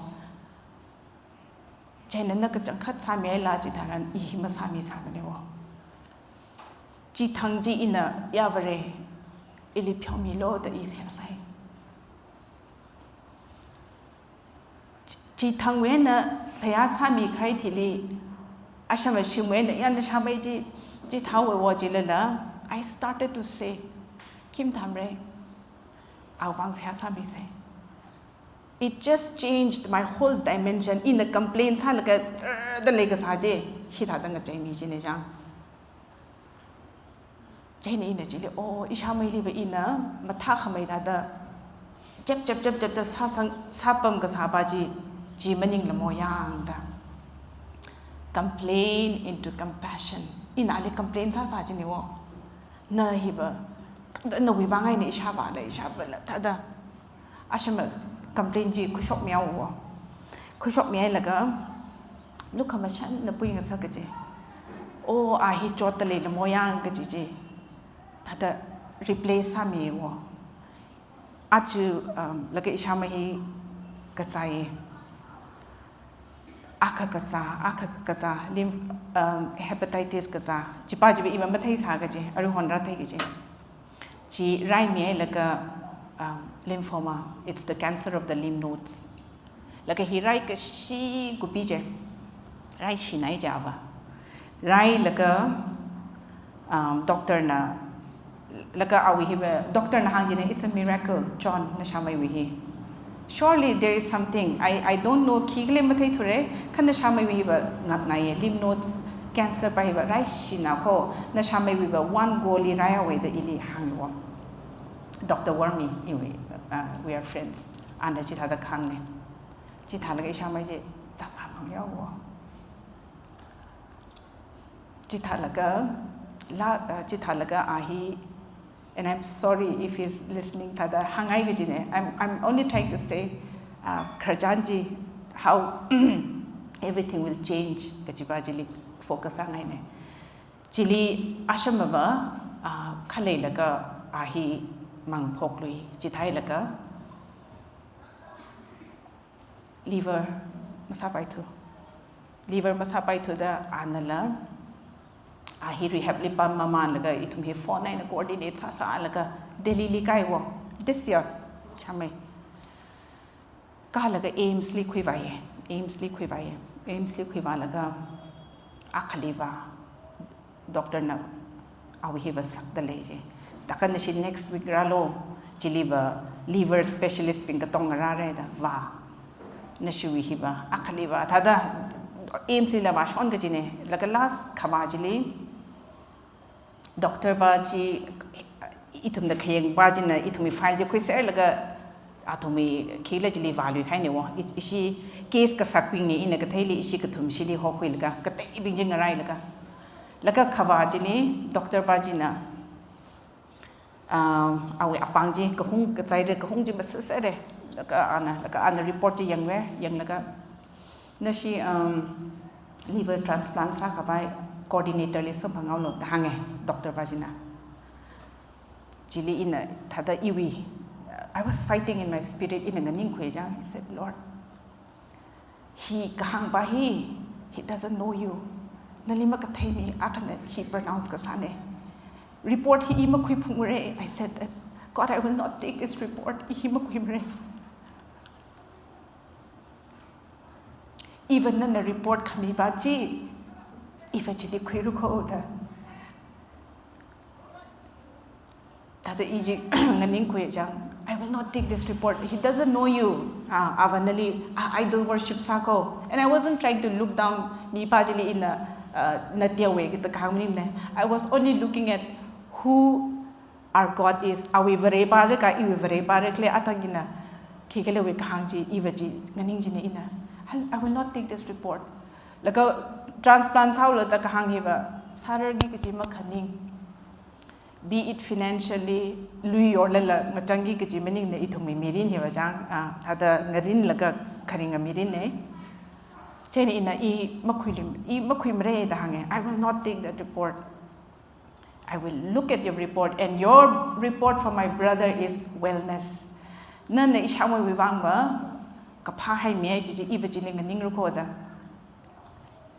Chieina na kachangkhat sāmihaira chitharan i hi masāmisāmana wo. Chithang chi ina, ya Vare, ili pheomilu da i seihā sāi. Chithangwui eina seihā sāmikahai thili, ashāmei shimwui eina, ya nashāmei chi, chithāhaowa jilala, I started to say, khim thamre, awui vang seihā sāmisa. It just changed my whole dimension. Ina complain sālaga, da leikasā chi, hithāda ngacheimi china chang. Chieina ina chili, oh, ishāmeiliva ina mathākhamei thāda, chep, chep, chep, chep, chep, sāsang, sāpam kasāpa chi, chi maningla mo yang da. Complain into compassion. Ina ali complain sāsā china wo. Na hiva, da nawui vang eina ishāvāla, ishāvāla, thāda. Ashāmei complain chi khuishokmihaowa. Khuishokmihailaga, lukhamashanna puingasak kaji. Oh, a hi chotda leila mo yang kaji chi. Thāda replace sāmiwo. Aja, um, laga ishāmei hi kazāi. Akha kazā, akha kazā, lymph, um, hepatitis kazā. Chipa chiva iva matheisā kaji, aruihon rāthei kaji. Chi raimihailaga, um, lymphoma, it's the cancer of the lymph nodes. Laga hi raikashi kupi chi, raishinai chiva. Railaga, um, doctor na, laga awui hiva, doctor na hāng china, it's a miracle, John, nashāmeiwui hi. Surely there is something. I, I don't know, khikhala matheithura, kha nashāmeiwui hiva ngatnaiya, lymph nodes cancer pa hiva raishina kho, nashāmeiwuiva one go li raihaowa da ili hāngwo. Doctor Wormi, iwui, uh, we are friends. Ana chithāda kahāngna. Chithālaga ishāmei chi zanghaphangyawo. Chithālaga, la, uh, chithālaga a hi, and I'm sorry if he's listening, thāda hāngngai kajina. I'm, I'm only trying to say, uh, khararchan chi, how everything will change, kajipa chili focus sāngaina. Chili ashāmeiva, uh, khaleilaga a hi mangphoklui, chithālaga, liver masāpaithu. Liver masāpaithuda anala, a hi rehab li pam mamānlaga ithum hi phone eina coordinate sāsālaga Delhi li kaiwo. This year, shāmei. Kalaga AIIMS li khuivāya, AIIMS li khuivāya, AIIMS li khuivālaga akhali va doctor na awui hi va sakda lei ji. Taka nashi next week rālu, chili va liver specialist bing katong ngarāra da vā. Nashiwui hi va akhali va thāda AIIMS lila vāshon kajina. Laga last khavā chili doctor pa chi, ithumna khayang pa china ithumwui file chi khuiserlaga athumwui khila chili vālui kahaina wo. I-, ishi case kasakbingna, ina katheili ishi kathum shili hokhuilaga, kateibing chi ngarailaga. Laga khavā chili doctor pa china, um, awui apāng chi kahung, kachaira kahung chi masāsāra. Laga ana, laga ana report chi yangva, yanglaga, nashi, um, liver transplant sākhavai coordinator li samphang haolu da hānga, doctor pa china. Chili ina thāda iwui, I was fighting in my spirit, ina nganingkhui chang. I said, "Lord, hi kahāng pa hi, he doesn't know you. Nali makathei mi akhana hi pronounce kasāna. Report hi i makhuiphungmara." I said that, "God, I will not take this report. I hi makhuimara. Even nana report khami pa chi, iva chili khuirakho," da. Thāda i chi nganingkhui chang, "I will not take this report. He doesn't know you." Ah, ava nali, ah, idol worship sākho. And I wasn't trying to look down mi pa chili ina, ah, na teowa kata kahāng maningmana. I was only looking at who our God is. Awui Vare pa reka, iwui Vare pa rekle, athang ina khikhalewui kahāng chi, iva chi nganing china ina, "I, I will not take this report." Laga transplant sāhaolu da kahāng hi va sārarki kaji makhaning. Be it financially, lui yorlala ngachangki kaji maningna, ithumwui mirin hi va chang, ah, thāda ngarinlaga kharinga mirinna. Chieina ina i makhuilim, i makhuimara da hānga, "I will not take that report. I will look at your report, and your report for my brother is wellness." Nana ishāmeivang va kaphā haimi hai chi chi, iva chili nganingra kho da.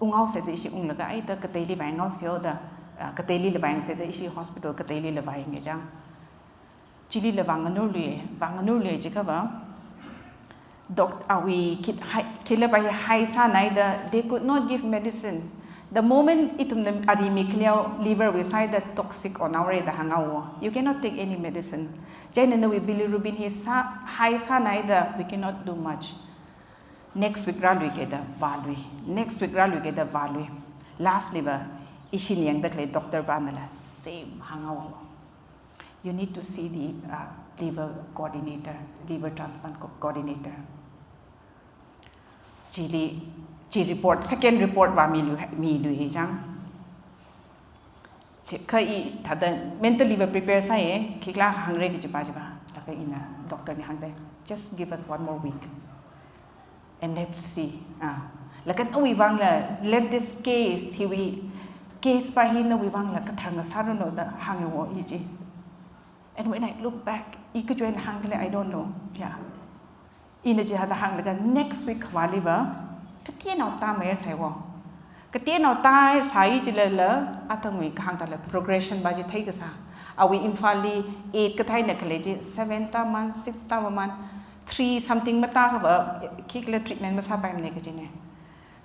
Unghaosa da ishi unglaga, ai da kateili vāngaoseo da, ah, kateilila vāngsa da ishi hospital kateilila vānga chang. Chilila vānganurlui, vānganurlui jiakha va, doc-, awui khit hai, khila pa hi high sānai da, they could not give medicine. The moment ithumna ari mikhaleo liver wui sāi da toxic onhaora da hānghaowa. You cannot take any medicine. Chieina nawui bilirubin hi sā, high sānai da, we cannot do much. Next week rāluika da vālui. Next week rāluika da vālui. Lastly va, ishina yangda khalei doctor panala same hānghaowa. You need to see the, uh, liver coordinator, liver transplant co-, coordinator. Chili, chi report, second report va milu, milu hi chang. Chi, kha i thāda mentally va prepare sāya, khikhala hāngra kaji pa chi va. Laga ina doctor na hāngda, "Just give us one more week. And let's see." Ah. Laga nawui vangla, let this case, hiwui case pa hi nawui vangla kathar ngasāranu da hānga wo i chi. And when I look back, i kachi eina hāngkhala, I don't know. Yeah. Ina chi hāda hānglaga next week khavāli va, kateonao tāmei sāi wo. Kateonao tāsai chilala, athangwui kahāng thāla progression pa chi theikasā. Awui Imphalli eight kathāna khalei chi, seven tāman, six tāman, three something matākha va, khikhala treatment masāpaimana kajina.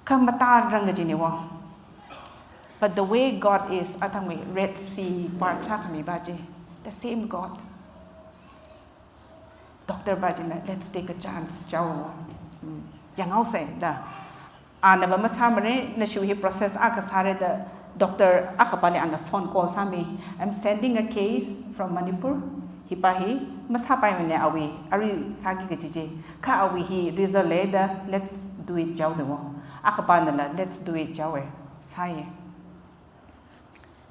Kha matārangra kajina wo. But the way God is, athangwui Red Sea part sākhami pa chi, the same God. Doctor pa china, "Let's take a chance, chao." Hmm. Yanghaosa da. Ana va masāmara, nashiwui hi process akha sāra da, doctor akha pali ana phone call sāmi. "I'm sending a case from Manipur. Hi pa hi masāpaimana awui, arui sāki kaji chi. Kha awui hi result leida, let's do it, chao," da wo. Akha panala, "Let's do it, chao e." Sāya.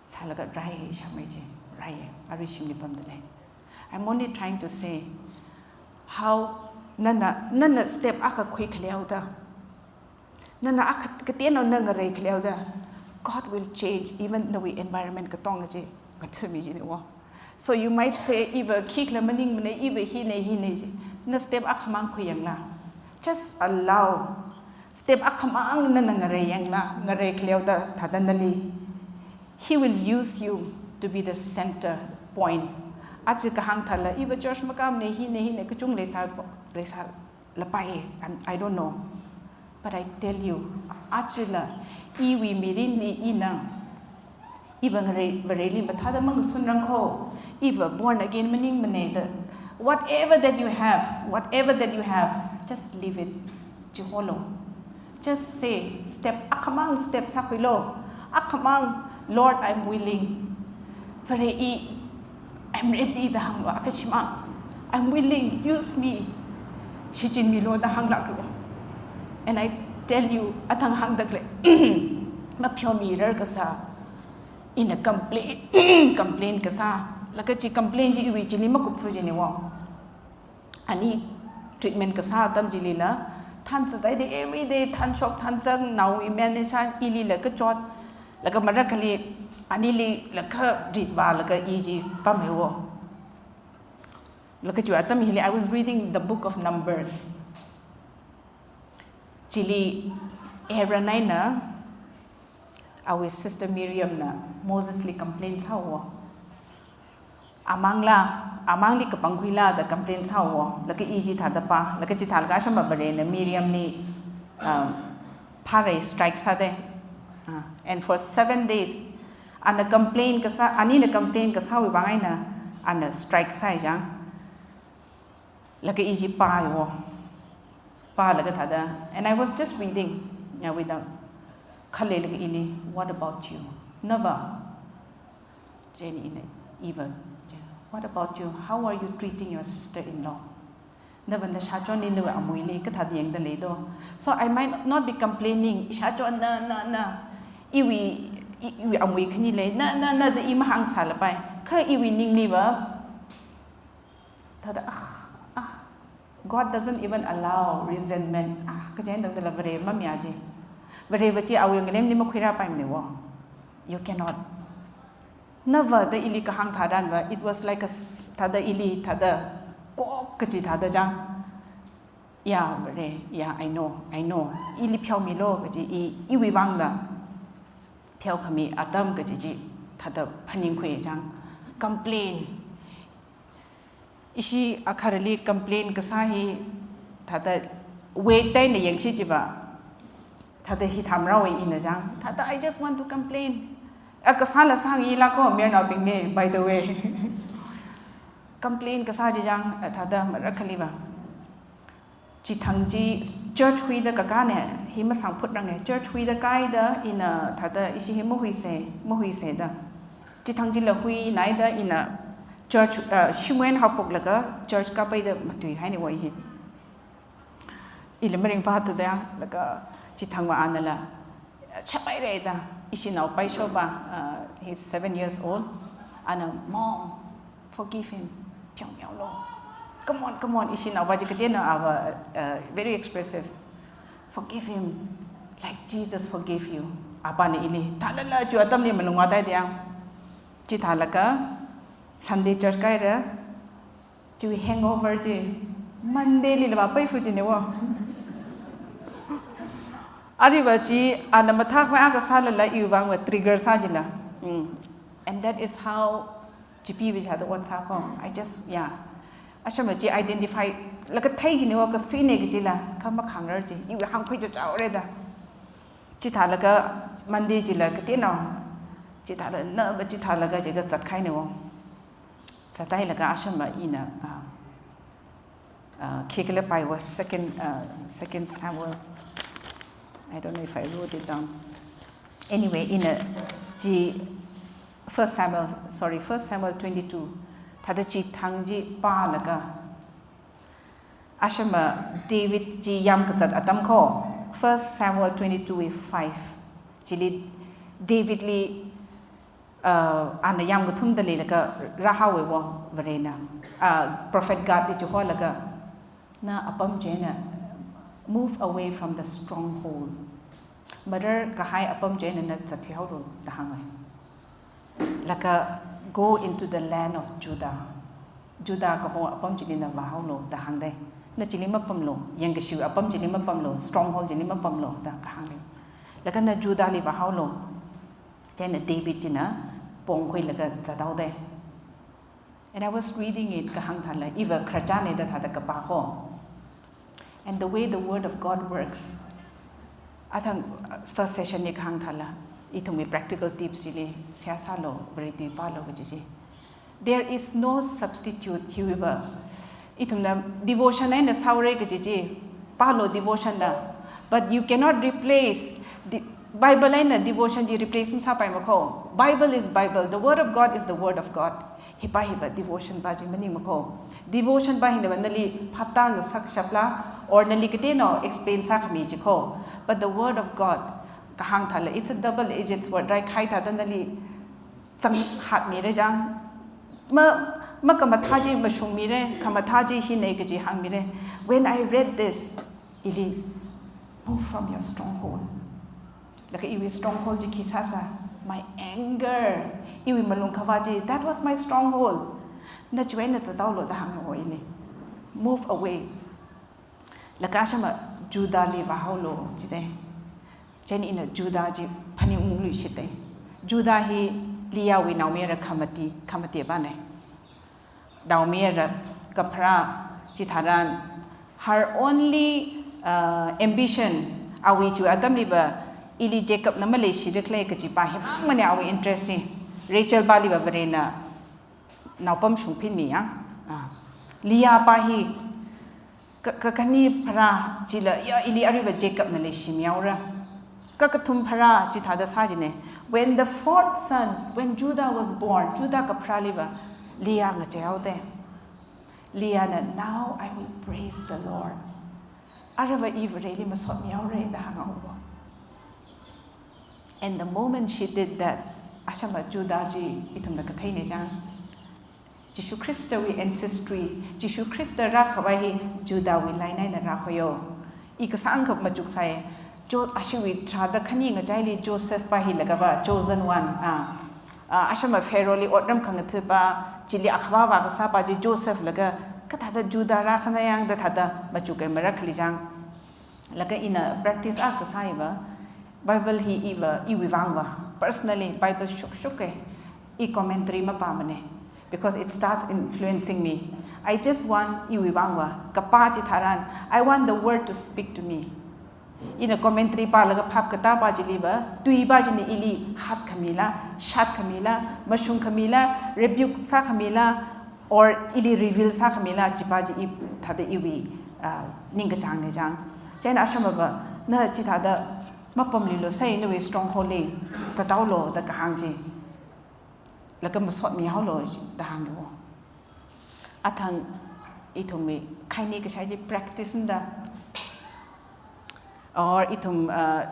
Sālaga rai, ishāmei chi, rai, arui shimli pamda lei. I'm only trying to say how nana, nana step akha khuikhaleoda, nana akha kateonao na ngareikhaleoda, God will change even nawui environment katonga chi, ngathami china wo. So you might say, "Iva khikhala maningmana, iva hina, hina," chi. Na step akhamang khuiyangla. Just allow. Step akhamang nana ngareiyangla, ngareikhaleoda thāda nali, He will use you to be the center point. Aja kahāng thāla, iva church makāmana, hina, hina, kachung leisā, leisā, lapai, I'm, I don't know. But I tell you, achila, iwui mirinli ina, iva Vare, Vareli mathāda mangasunrang kho, iva born again maningmana da, whatever that you have, whatever that you have, just leave it. Chiholo. Just say, step, akhamang step sākhuilo. Akhamang, Lord, I'm willing. Vare, i, I'm ready da hānglo, akashimang. I'm willing, use me. Shichinmilo da hānglāklo. And I tell you, athang hāngdakle, mapheomirar kasā. Ina complain, complain kasā. Laga chi complain chi iwui chili makupfu jiniwo. Ani treatment kasā atam chilila, thanzat haida every day, thanshok, thanzang, naowui manage sā, ilila kachot, laga marakhali, anili laga ritva, laga i chi pamhaiwo. Laga chiwui atam hili, I was reading the book of Numbers. Chili Aaron eina, awui sister Miriamna Mosesli complain sāwo. Amangla, amangli kapangkhuila da complain sāwo. Laga i chithāda pa, laga chithālaga ashama Varena Miriamli, um, pharei, strike sāde. Uh, and for seven days, ana complain kasā, anina complain kasāwui vang eina, ana strike sāi chang. Laga i chi pāiwo. Pālaga thāda. And I was just reading. Ya, without. Khalei laga ili, what about you? Nava. Chieina ina, iva. What about you? How are you treating your sister-in-law? Nava nashachonli, nawui amuili, kathāda yangda leido? So I might not be complaining. Ishachonna, na, na. Iwui, i, iwui amui khani lei. Na, na, na, da i mahāngsālapai. Kha iwui ningliva. Thāda, ah, ah, God doesn't even allow resentment. Ah, kajen dang dala Vare mamayā chi. Vareva chi awui ngalemli makhuirāpaimaniwo. You cannot. Nava da ili kahāng tharanva, it was like a s-, thāda ili, thāda kok kachi thāda chang. Ya, Vare, ya, I know, I know. Ili pheomilo kachi i, iwui vangda. Pheokhami atam kachi chi, thāda phaningkhui chang. Complain. Ishi akharali complain kasā hi, thāda weight eina yangshi chiva, thāda hithāmara wui ina chang, thāda I just want to complain. A kasāla sāngila kho, mayarnaobingna, by the way. Complain kasā chi chang, thāda marakhaliva. Chithang chi church huida kakāna, hi masāngphutrange. Church huida kāida ina thāda ishi hi mahuise, mahuise da. Chithang chila huinaida ina church, uh, shimwui eina haophoklaga church kāpaida matuihainiwo hi. Ili maringphāthuda, laga chithangva anala, chaphaira da, ishi nao paishopa, uh, he's seven years old. Ana, "Mom, forgive him. Pheomihaolo. Come on, come on." Ishi naopa chi kateonao ava, uh, very expressive. "Forgive him like Jesus forgave you." Apana ili. Thālala chiwui atamli malung vātai da. Chithālaga Sunday church kāhaira. Chiwui hangover chi Monday lila vāpaifu jiniwo. Arui va chi ana mathākhavai akha sālala iwui vangva trigger sā jila. Mm. And that is how chipeewui chāda ot sā kho. I just, yeah. Ashama chi identify laga thei jiniwo kasuina kajila, kha makhangrar chi. Iwui hāngkhui chachaora da. Chithālaga Monday chila kateonao. Chithāla, nava chithālaga chiakha zatkahainiwo. Zathailaga ashama ina, uh, uh, khikhala paiwa second, uh, Second Samuel. I don't know if I wrote it down. Anyway, ina chi First Samuel, sorry, First Samuel twenty-two. Thāda chithang chi pālaga. Ashama David chi yamkazat atam kho. First Samuel twenty-two five. Chili Davidli, uh, ana yamkathumda leilaga rāhaowa Varena. Uh, Prophet Gadli chiholaga, "Na apam chieina move away from the stronghold. Marar kahai apam chieina na zatthui haolu," da hānga. Laga, "Go into the land of Judah. Judah kaho apam chili na vāhaolu," da hāngda. "Na chili mapamlu, yangkashiwui apam chili mapamlu, stronghold chili mapamlu," da kahānga. Laga, "Na Judahli vāhaolu." Chieina David china pongkhuilaga zathaoda. And I was reading it, kahāng thāla, iva khararchanna da thāda kapā kho. And the way the word of God works. Athang, uh, first session li kahāng thāla, ithumwui practical tips chili seihā sālu, Vare tui pālu kaji chi. There is no substitute, hiwui va. Ithumna devotion eina sāhaora kaji chi, pālu devotion la. But you cannot replace the Bible eina devotion chi replace masāpaimako. Bible is Bible. The word of God is the word of God. Hipa hiva devotion pa chi maningmako. Devotion pa hina va nali phaptāngasak shapla, or nali kateonao explain sākhami chiko. But the word of God, kahāng thāla, it's a double-edged sword, raikhai thāda nali zangkhatmira chang. Ma, makamathā chi mashungmira, khamathā chi hina kaji hāngmira. When I read this, ili, "Move from your stronghold." Laga iwui stronghold chi khi sāsa, my anger, iwui malung khavā chi, that was my stronghold. Na chiwui eina zathaolu da hānga ili. Move away. Laga ashama Judah li vāhaolu jida. Chieina ina Judah chi phaningungluishita. Judah hi Leah wui naomayara khamati, khamati vāna. Naomayara kapharā chitharan, her only, uh, ambition, awui chiwui atamli va, ili Jacob na maleishira khala kaji pa himang mana awui interest hi. Rachel pali va Varena naopam shungphinmi ya. Ah. Leah pa hi ka, ka, kakhanī pharā chila, ya, ili arui va Jacob na leishimihaora. Kakathum pharā chithāda sā jina. When the fourth son, when Judah was born, Judah kapharāli va, Leah ngacheihaoda. Leah na, "Now I will praise the Lord." Ara va i Vareli masotmihaora da hānga ubo. And the moment she did that, ashama Judah chi ithumna katheina chang. Jishu Khristawui ancestry, Jishu Khrista rākhavai hi Judah wui line eina rākhavai yo. I kasāngkha machuksai, Jo-, ashiwui tharāda khani ngachaili Joseph pa hi laga va, chosen one, ah. Ah, ashama Pharaoh li otram khangatha pa, chili akhavā vākasā pa chi Joseph laga, kathāda Judah rākhana yang da thāda machukai marakhali chang. Laga ina practice akha sāi va, Bible hi i va, iwui vang va, personally Bible shukshuk e, i commentary mapāmana, because it starts influencing me. I just want iwui vang va, kapā chitharan, I want the word to speak to me. Ina commentary pālaga phap katā pa chili va, tui pa china ili hatkhamila, shatkhamila, mashungkhamila, rebuke sākhamila, or ili reveal sākhamila, chi pa chi i thāda iwui, ah, ningkachāngna chang. Chieina ashama va, na chithāda mapamluilu sai, nawui stronghold li zathaolu da kahāng chi. Laga masotmihaolu da hānga ubo. Athang ithumwui khaini kashai chi practice da. Or ithum, uh,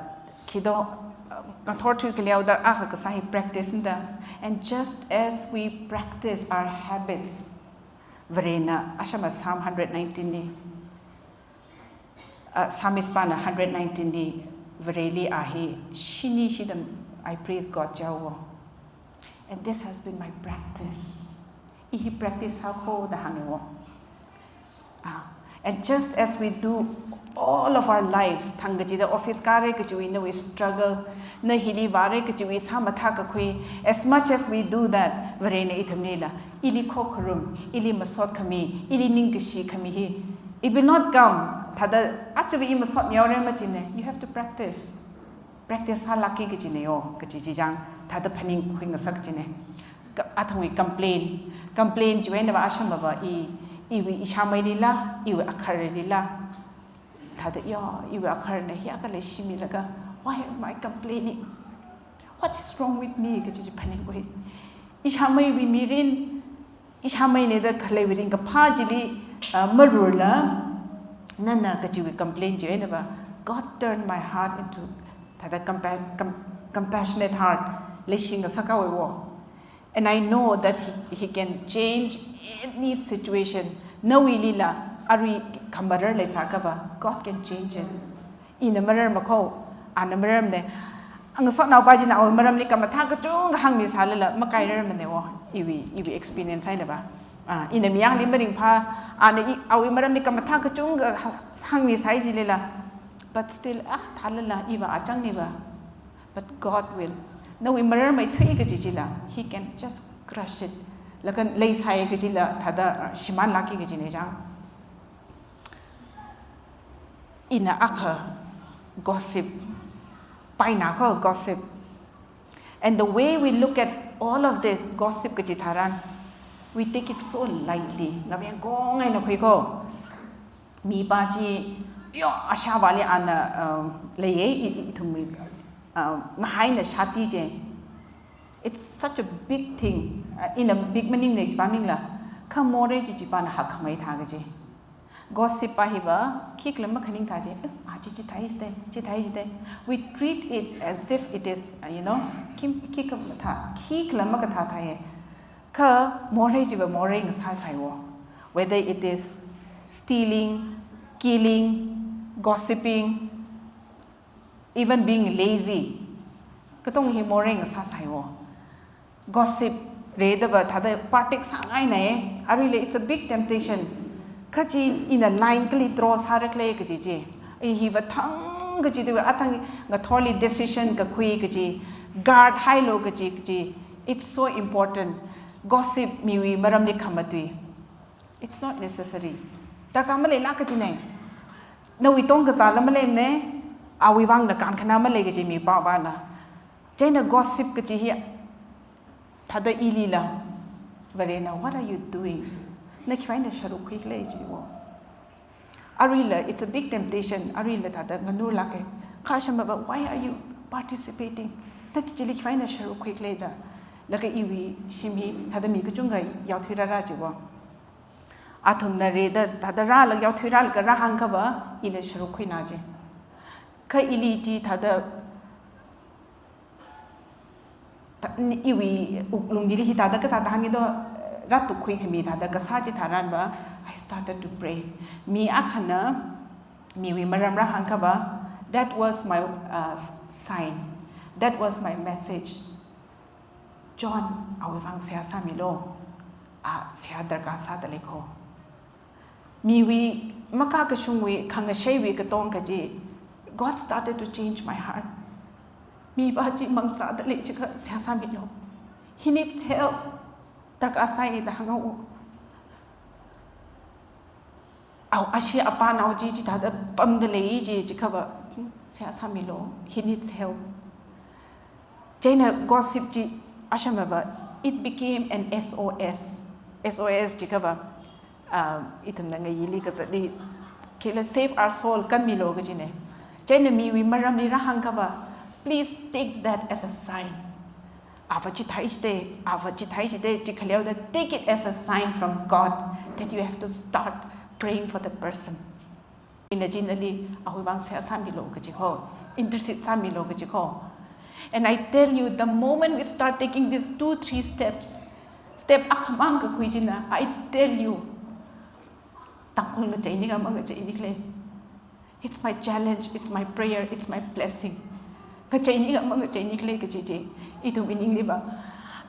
khi do, uh, ngathor thuikaleoda akha kasā hi practice da. And just as we practice our habits, Varena, ashama Psalm hundred nineteen li, uh, Psalmist pana hundred nineteen li, Vareli a hi shini shida, "I praise God" jihaowa. And this has been my practice. I hi practice sākho da hānga ubo. Ah, and just as we do all of our lives, thang kachida office kāra kachiwui nawui struggle, na hili vāra kachiwui sāmathā kakhui, as much as we do that, Varena ithumlila, ili khokharum, ili masotkhami, ili ningkashi khami hi, it will not come. Thāda, "Aja va i masotmihaora" machina, you have to practice. Practice sālākki kajina yo, kaji chi chang, thāda phaningkhui ngasak kajina. Ka, athangwui complain. Complain chiwui eina va ashama va i, iwui ishāmeilila, iwui akharlila. Thāda yo, iwui akharna hiyākha leishimilaga, "Why am I complaining? What is wrong with me?" kaji chi phaningkhui. Ishāmeiwui mirin, ishāmeina da khaleiwui ringkaphā chili, ah, marurla, nana kachiwui complain chiwui eina va, God turned my heart into thāda compa-, com-, compassionate heart, leishi ngasakhaowa. And I know that he, he can change any situation. Nawuilila, arui khamarar leisākha va, God can change it. Ina mararmakho, ana mararmana. Ngasotnao pa china awui maramli khamathā kachungkha hāngmisālala, makairarmana wo, iwui, iwui experience eina va. Ah, ina miyangli maringphā, ana i, awui maramli khamathā kachungkha ha-, hāngmisai chilila. But still, ah, thālala, i va achangna va. But God will. Nawui mararmeithui kaji chila, He can just crush it. Laga leisai kajila, thāda, ah, shimānlākki kajina chang. Ina akha gossip, paina kho gossip. And the way we look at all of this gossip kaji tharan, we take it so lightly. Ngaveng kong ai na khui kho. Mi pa chi, yo, asha vali ana, um, lei ye, i, i, ithum, um, ngahaina shati je. It's such a big thing. Uh, in a big meaning ne pa ming la. Kha morei chi chi pa na hak khamai tha kaji. Gossip pa hi va, khikhala makhaning tha je, eh, ma chi chi thai jite, chi thai jite. We treat it as if it is, uh, you know, kim, khikhala matha, khikhala makatha tha ye. Kha morei chi va morei ngasā sai wo. Whether it is stealing, killing, gossiping, even being lazy. Katong hi morei ngasā sai wo. Gossip, reda va thada partik sāngai na e. Arui le, it's a big temptation. Kha chi ina line kali draw sāra khala kaji chi. I hi va thang kaji tu, athang ngathorli decision kakhui kaji. Guard hailo kaji kaji. It's so important. Gossip miwui maramli khamatui. It's not necessary. Darkar malei la kaji ne. Nawui tongkazāla malei ne. Awui vang na kankhana malei kaji mi pa va na. Chieina gossip kaji hi thada ili la. Varena, what are you doing? Na khiwui eina sharuk khui khala chi wo. Arui la, it's a big temptation. Arui la thada nganur lāka. Kha shama va, why are you participating? Na chili khiwui eina sharuk khui khala da. Laga iwui shim hi thada mi kachungkha yaothui rāra chi wo. Athumna reda, thada rālaga yaothui rālaga rāhāng kha va, ila sharuk khuina je. Kha ili chi thada, tha-, ni, iwui wuklung chili hi thada kathāda hāngi do, rātuk khui khami thada kasā chi tharan va, I started to pray. Mi akhana, miwui maram rāhāng kha va, that was my, uh, s-, sign. That was my message. John, awui vang seihā sāmilo. A, seihā darkar sāda lei kho. Miwui, makakashungwui, khangasheiwui katong kaji, God started to change my heart. Mi pa chi mang sāda lei chi kha seihā sāmilo. He needs help. Darkar sai da hānga wo. Au, ashi apanao chi chithāda pamda lei chi, chi kha va, seihā sāmilo, he needs help. Chieina gossip chi ashama va, it became an S O S. S O S chi kha va, um, ithumna ngayili kazatli, khila save our soul, kanmilo kaji ne. Chieina miwui maramli rāhāng kha va, please take that as a sign. Ava chithai jite, ava chithai jite, chi khaleoda, take it as a sign from God that you have to start praying for the person. Ina chi nali, awui vang seihā sāmilo kaji kho, intercede sāmilo kaji kho. And I tell you, the moment we start taking these two, three steps, step akhamang kakhui china, I tell you, Tangkhul ngacheini kha mangacheini khala. It's my challenge, it's my prayer, it's my blessing. Ngacheini kha mangacheini khala kaji chi. Ithum iningli va,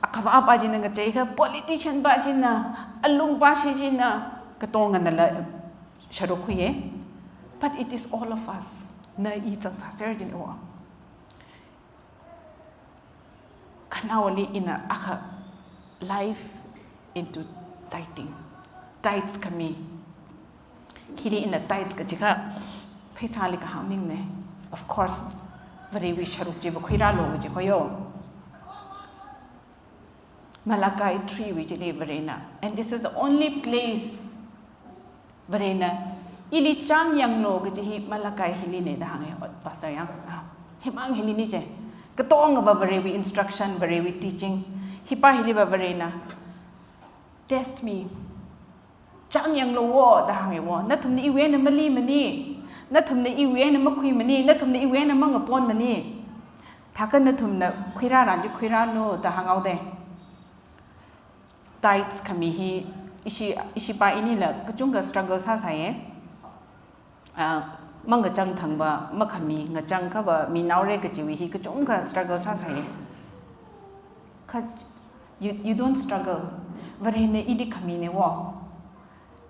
akhava pa china ngachei kha, politician pa china, alung pa shi china, katonga nala sharuk khuiya. But it is all of us. Na i chang sāser china wo. Khanaowali ina akha life into tithing. Tithes khami. Hili ina tithes kaji kha pheisāli kahāng maning ne. Of course, Varewui sharuk chi va khuirālo kaji kho yo. Malachi three wui chili Varena. And this is the only place Varena, ili chang yanglo kaji hi Malachi hili ne da hānga, Pastor yang. Ah, himang hili ni je. Katonga va Varewui instruction, Varewui teaching. Hi pa hili va Varena, "Test me." Chang yanglo wo da hānga wo. Nathumna iwui eina mali mani. Nathumna iwui eina makhui mani. Nathumna iwui eina mangapon mani. Thākha nathumna khuirāran chi khuirānu da hāngao de. Tithes khami hi ishi, ishi pa inila kachungkha struggle sāsai ye. Ah, mangachang thang va makhami, ngachang kha va minaore kajiwui hi kachungkha struggle sāsai ye. Kha, you, you don't struggle. Varena ili khami ne wo.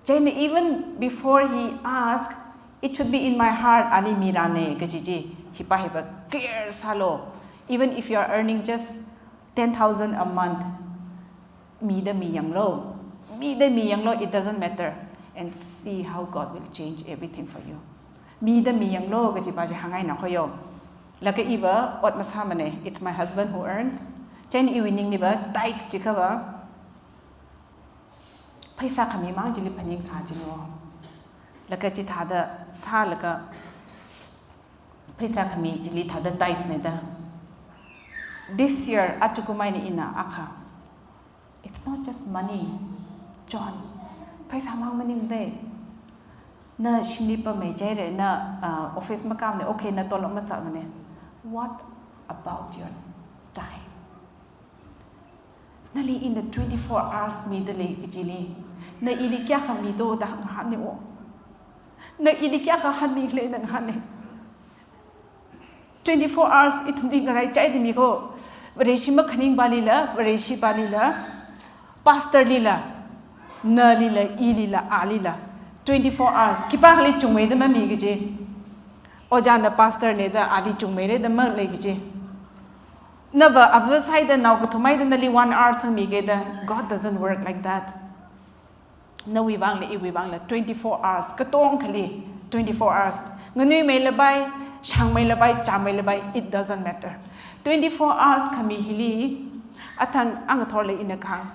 Chieina even before he asked, "It should be in my heart, ani mirane," kaji chi, hi pa hi va clear sālo. Even if you are earning just ten thousand a month, mida mi yanglo. Mida mi yanglo, it doesn't matter. And see how God will change everything for you. mida miyanglu kajipa chi hāngaina khoyo. Laga iva ot masāmane, it's my husband who earns. Chieina iwui ningli va tithes jikhava pheisā khami mang chili phaningsā jilo. Laga chithāda sālaga pheisā khami chili thāda tithes ne da. This year, achukumai ni ina akha. It's not just money, John. Pheisā mang maningde. Na shimli pamei jaire, na, uh, office makam ne, okay, na tolop masāmane. What about your time? Nali ina twenty-four hours mida lei kajili, na ili kayākha mido da ngahāne wo. Na ili kayākha hānmile na ngahāne. Twenty-four hours ithumli ngaraichaida mi kho. Vareshi makhaning palila, Vareshi palila, pastor lila, nalila, ilila, alila. Twenty-four hours. Khipākhali chungmeida mami kaji. Ojāna pastor ne da ali chungmeire da malei kaji. Nava ava sāhaida nao kathumhaida nali one hour sangmige da. God doesn't work like that. Nawui vangla, iwui vangla, twenty-four hours, katongkhali, twenty-four hours. Nganuimeila pai, shangmeila pai, chāmeila pai, it doesn't matter. Twenty-four hours khami hili, athang angathorla ina kahāng.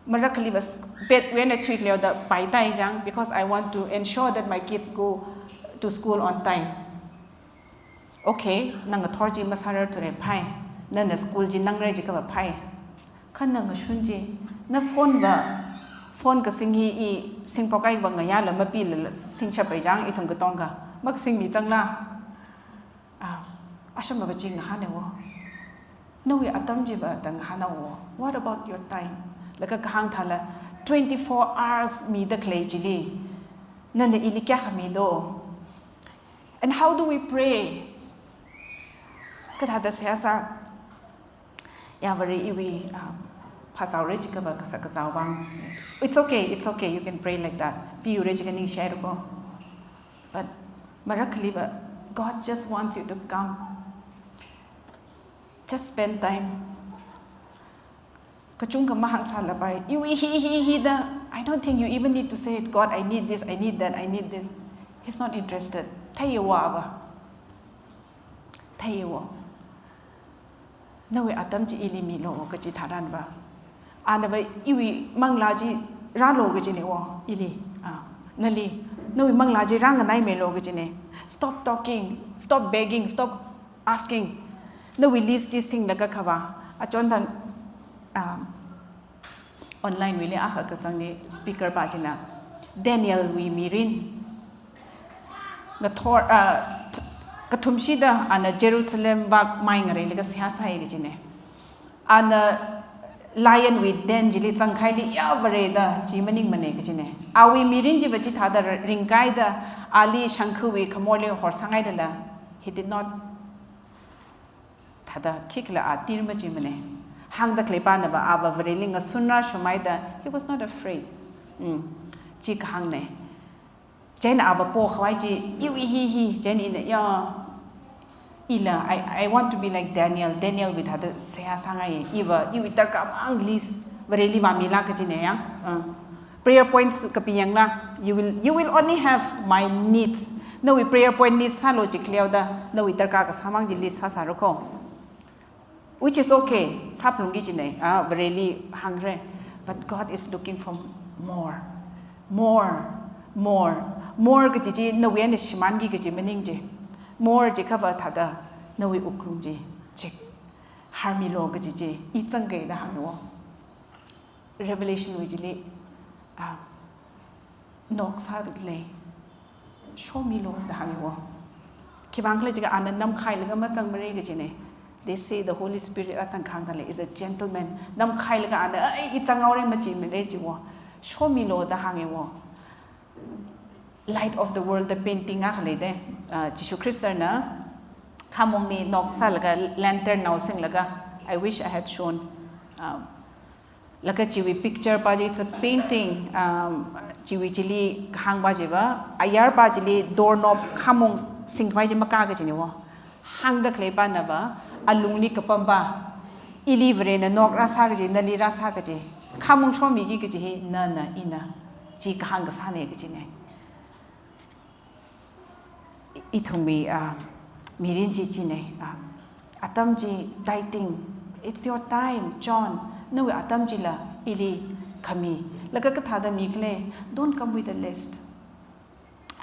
Marakkhali va s-, bedwui eina thuikhaleoda paitai jang, because I want to ensure that my kids go to school on time. Okay, na ngathor chi masārarthura phai, nana school chi nangra jikhava phai. Kha na ngashun chi, na phone va, phone kasing hi i singphok kahai va ngayāla mapilala singshap pai jang ithum katongkha. Makasingmi changla. Ah, asham va chi ngahāne wo. Nawui atam chi va da ngahāna wo. What about your time? Laga kahāng thāla, twenty-four hours mida khalei chili, nana ili kayākha mido? And how do we pray? Kathāda seihā sā? Ya Vare, iwui, um, phāzaore jikhava kasa kazao vang. It's okay, it's okay, you can pray like that. Piure jikha ningshairakho. But marakkhali va, God just wants you to come. Just spend time. Kachungkha mahāngsāla pai. Iwui hi, hi, hi da. I don't think you even need to say it. "God, I need this, I need that, I need this." He's not interested. Theiya wo ava. Theiya wo. Nawui atam chi ili milo kaji tharan va. Ana va iwui manglā chi rālo kajine wo, ili. Ah, nali. Nawui manglā chi rānganaimeilo kajine. Stop talking, stop begging, stop asking. Nawui list chi singlaga khava. Achon thang, um, online wuili akha kasang ni speaker pa china. Daniel wui mirin. Ngathor, ah, t-, kathumshida ana Jerusalem vak mai ngareilaga seihā sāi kajine. Ana lion wui den chili zangkhaili ya Vare da chi maningmane kajine. Awui mirin chi va chithāda ringkaida ali shangkhuwui khamorli horsanghaidala. He did not thāda khikhala atir machimane. Hāngda khalei pana va ava Vareli ngasunra shumhaida, he was not afraid. Mm. Chi kahāngne. Chieina ava pokhavai chi, iwui hi hi, chieina ina ya, ila, I, I want to be like Daniel. Daniel wui thāda seihā sāngai, iva, iwui darkar mang list, Vareli vāmila kajine ya. Uh. Prayer points kapi yangla, you will, you will only have my needs. Nawui prayer point list sālo jikhaleoda, nawui darkar kasā mang chi list sāsārakho. Which is okay, sāphalungki kajine, ah, Vareli hāngre. But God is looking for more. More, more, more kaji chi, nawui eina shimānki kaji maning chi. More jikhava thāda, nawui wuklung chi, chik. Harmilo kaji chi, i zangkei da hānga wo. Revelation wui chili, ah, nok sālei, shomilo da hānga wo. Khivang khala jiakha ana namkhailaga mazangmare kajine. They say the Holy Spirit athang khangda lei is a gentleman. Namkhailaga ana, "Ai, i zanghaore," machimare chi wo. Shomilo da hānga wo. Light of the World da painting akha leide. Ah, Jishu Khristana khamongli nok sālaga lantern nao singlaga, I wish I had shown, um, laga chiwui picture pa chi, it's a painting, um, chiwui chili kahāng pa chi va, ayar pa chili doorknob khamong singkhavai chi makā kajine wo. Hāngda khalei pana va, alungli kapam pa, ili Varena nok rāsā kaji, nali rāsā kaji, khamong shomiki kaji hi, nana, ina, chi kahāng kasāne kajine. Ithumwui, ah, mirin chi chine, ah, atam chi tithing. It's your time, John. Nawui atam chila ili khami. Laga kathāda mikhala, don't come with a list.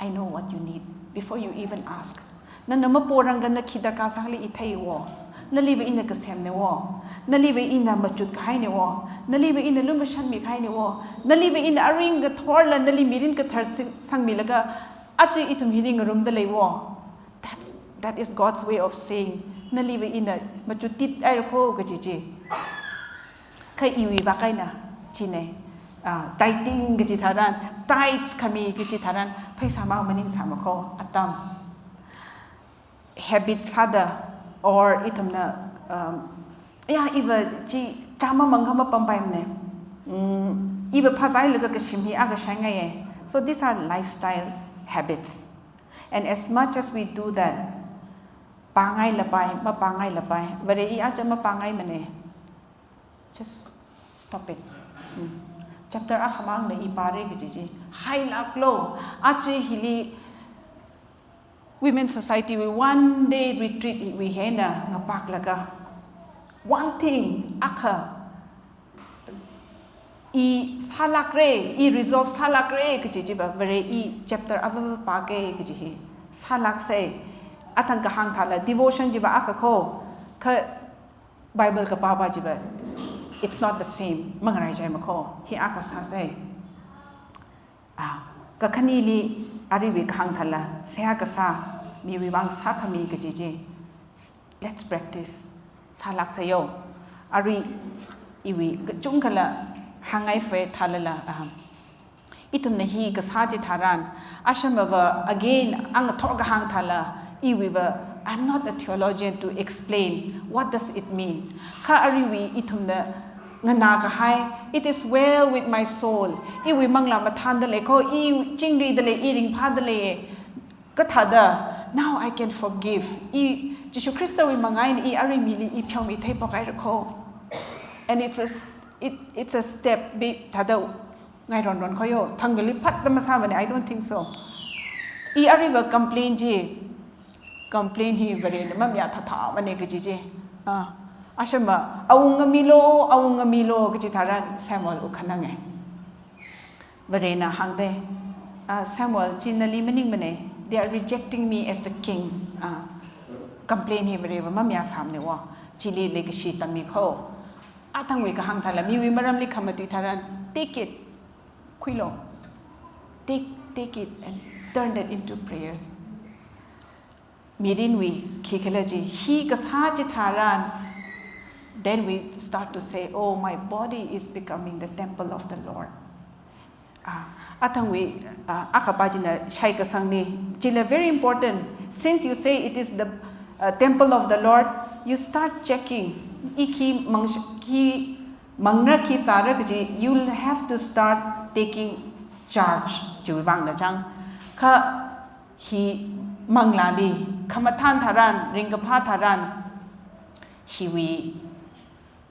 I know what you need before you even ask. Nana maporangakha na khi darkar sāli i theiwo. Naliva ina kasemnewo. Naliva ina machut kahainewo. Naliva ina lumashanmi kahainewo. Naliva ina arui ngathorla nali mirin kathar sing-, sangmilaga aja ithum hili ngarumda leiwo. That's, that is God's way of saying, naliva ina machuttit haira kho kaji chi. Kha iwui vak eina chine, ah, tithing kaji tharan, tithes khami kaji tharan, pheisā mang maningsāma kho, atam. Habit sāda, or ithumna, um, ya, iva chi chāmamang kha mapampaimane. Mm, iva phāzailaga kashim hi akha shaingaiye. So these are lifestyle habits. And as much as we do that, pāngai lapai, mapāngai lapai, Vare i aja mapāngaimane. Just stop it. Mm. Chapter akhamangna i pāra kaji chi. Hailaklo, aja hili Women Society wui one day retreat wui eina ngapaklaga, one thing, akha, i sālakra, i resolve sālakra kaji chiva, Vare i chapter ava pāka kaji hi sālaksa. Athang kahāng thāla, devotion chiva akha kho, kha Bible kapāva chiva, it's not the same. Mangaraichaima kho, hi akha sāsa. Ah, kakhaneli aruiwui kahāng thāla, seihā kasā, miwui vang sākhami kaji chi. Let's practice. Sālaksa yo. Arui iwui kachungkhala hāngngai fe thālala, ah, ithumna hi kasā chi tharan, ashamava again, angathor kahāng thāla, iwuiva, I'm not a theologian to explain what does it mean. Kha aruiwui ithumna nganā kahai, "It is well with my soul." Iwui manglā mathānda lei kho, i chingri da lei, i ringphāda lei. Kathāda, now I can forgive. I Jishu Khristawui manga eina i arui mili i pheomi theiphok haira kho. And it's a s-, it, it's a step, bi thāda ngaironron kho yo. Thangkali phat da masāmane, I don't think so. I aruiva complain chi, complain hi Varena mamayā thathamane kaji chi. Ah, ashama, awunga milo, awunga milo kaji tharan Samuel wuk khanange. Varena hāngda, ah, Samuel, chi nali maningmane, they are rejecting me as the king. Ah, complain hi Vareva mamayāsāmane wo. Chili leikashi tammi kho. Athangwui kahāng thāla, miwui maramli khamatui tharan, take it, khuilo. Take, take it and turn that into prayers. Mirinwui khikhala chi, hi kasā chi tharan, then we start to say, "Oh, my body is becoming the temple of the Lord." Ah, athangwui, ah, akha pā china shai kasangni, chila very important. Since you say it is the, uh, temple of the Lord, you start checking. I khi mang-, khi mangra khi zāra kaji, you'll have to start taking charge. Chiwui vangna chang. Kha hi manglāli khamathān tharan, ringkaphā tharan, hiwui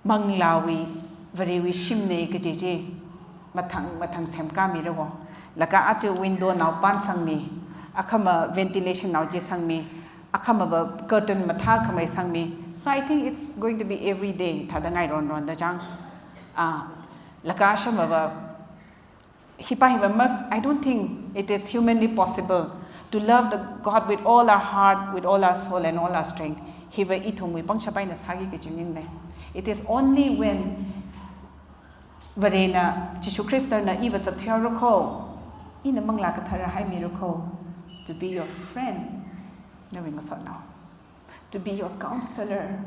manglāwui, Varewui shimne kaji chi mathang mathang semkāmira wo. Laga aja window nao pan sangmi, akhama ventilation nao chi sangmi, akhamava curtain mathākhamei sangmi. So I think it's going to be every day, thāda ngaironronda chang. Ah, laga ashamava, hi pā hiva ma, I don't think it is humanly possible to love the God with all our heart, with all our soul and all our strength. Hiva ithumwui pangshap eina sāki kaji maningne. It is only when Varena, Jishu Khristana iva zatthuihaora kho, ina Manglā Kathara haimihaora kho, to be your friend, nawui ngasotnao, to be your counselor,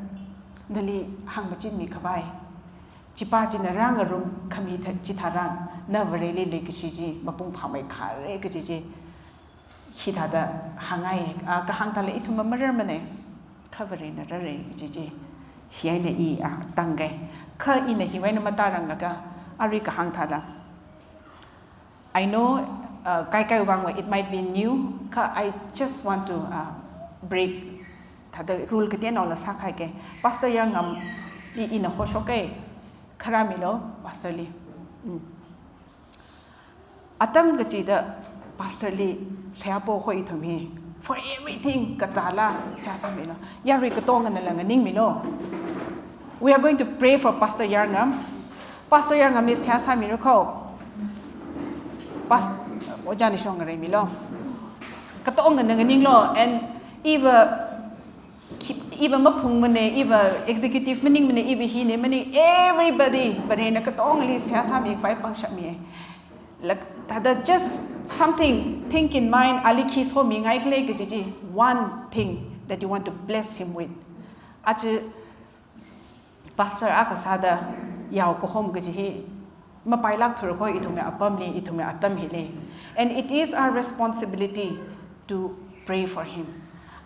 nali hāngmachinmi khavai. Chi pā china rāngarum khami tha-, chi tharan, na Vareli leikashi chi mapung phāmei khare kaji chi, hithāda hāngngai, ah, kahāng thāla ithum mamararmane, kha Varena rare kaji chi. Hi eina i, ah, tangkai. Kha ina hiwui eina matāranglakha, arui kahāng thāla, I know, uh, kaikaiwui vangva it might be new, kha I just want to, uh, break thāda rule kateonaola sākhaike. Pastor Yangam i, ina hoshoke, kharāmilo, Pastor li. Mm. Atam kachida Pastor li seihā pohoi ithum hi. For everything, kazāla seihā sāmilo. Yarui katonga nala nganingmilo. We are going to pray for Pastor Yarngam. Pastor Yarngam li seihā sāmiro kho. Pas, Ojā Nishong ngareimilo. Katonga nganinglo, and iva, iva maphungmane, iva executive maningmane, iva hine mane, everybody, Varena katongali seihā sāmi khavai pangshapmi. Like, thāda just something, think in mind, ali khi somingai khala kaji chi, one thing that you want to bless him with. Aja pastor akha sāda yao kahom kaji hi, mapailāk thura kho ithumwui apamli, ithumwui atam hili. And it is our responsibility to pray for him.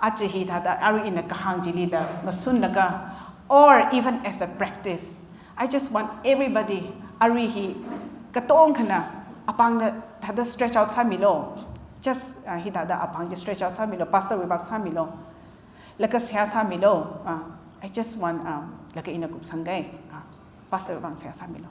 Aja hithāda arui ina kahāng chilila ngasunlaga, or even as a practice, I just want everybody, arui hi katongkhana apāngna thāda stretch out sāmilo. Just, uh, hithāda apāng chi stretch out sāmilo, pastor wuivang sāmilo. Laga seihā sāmilo. Uh, I just want, um, laga ina kupsangkai. Uh, pastor wuivang seihā sāmilo.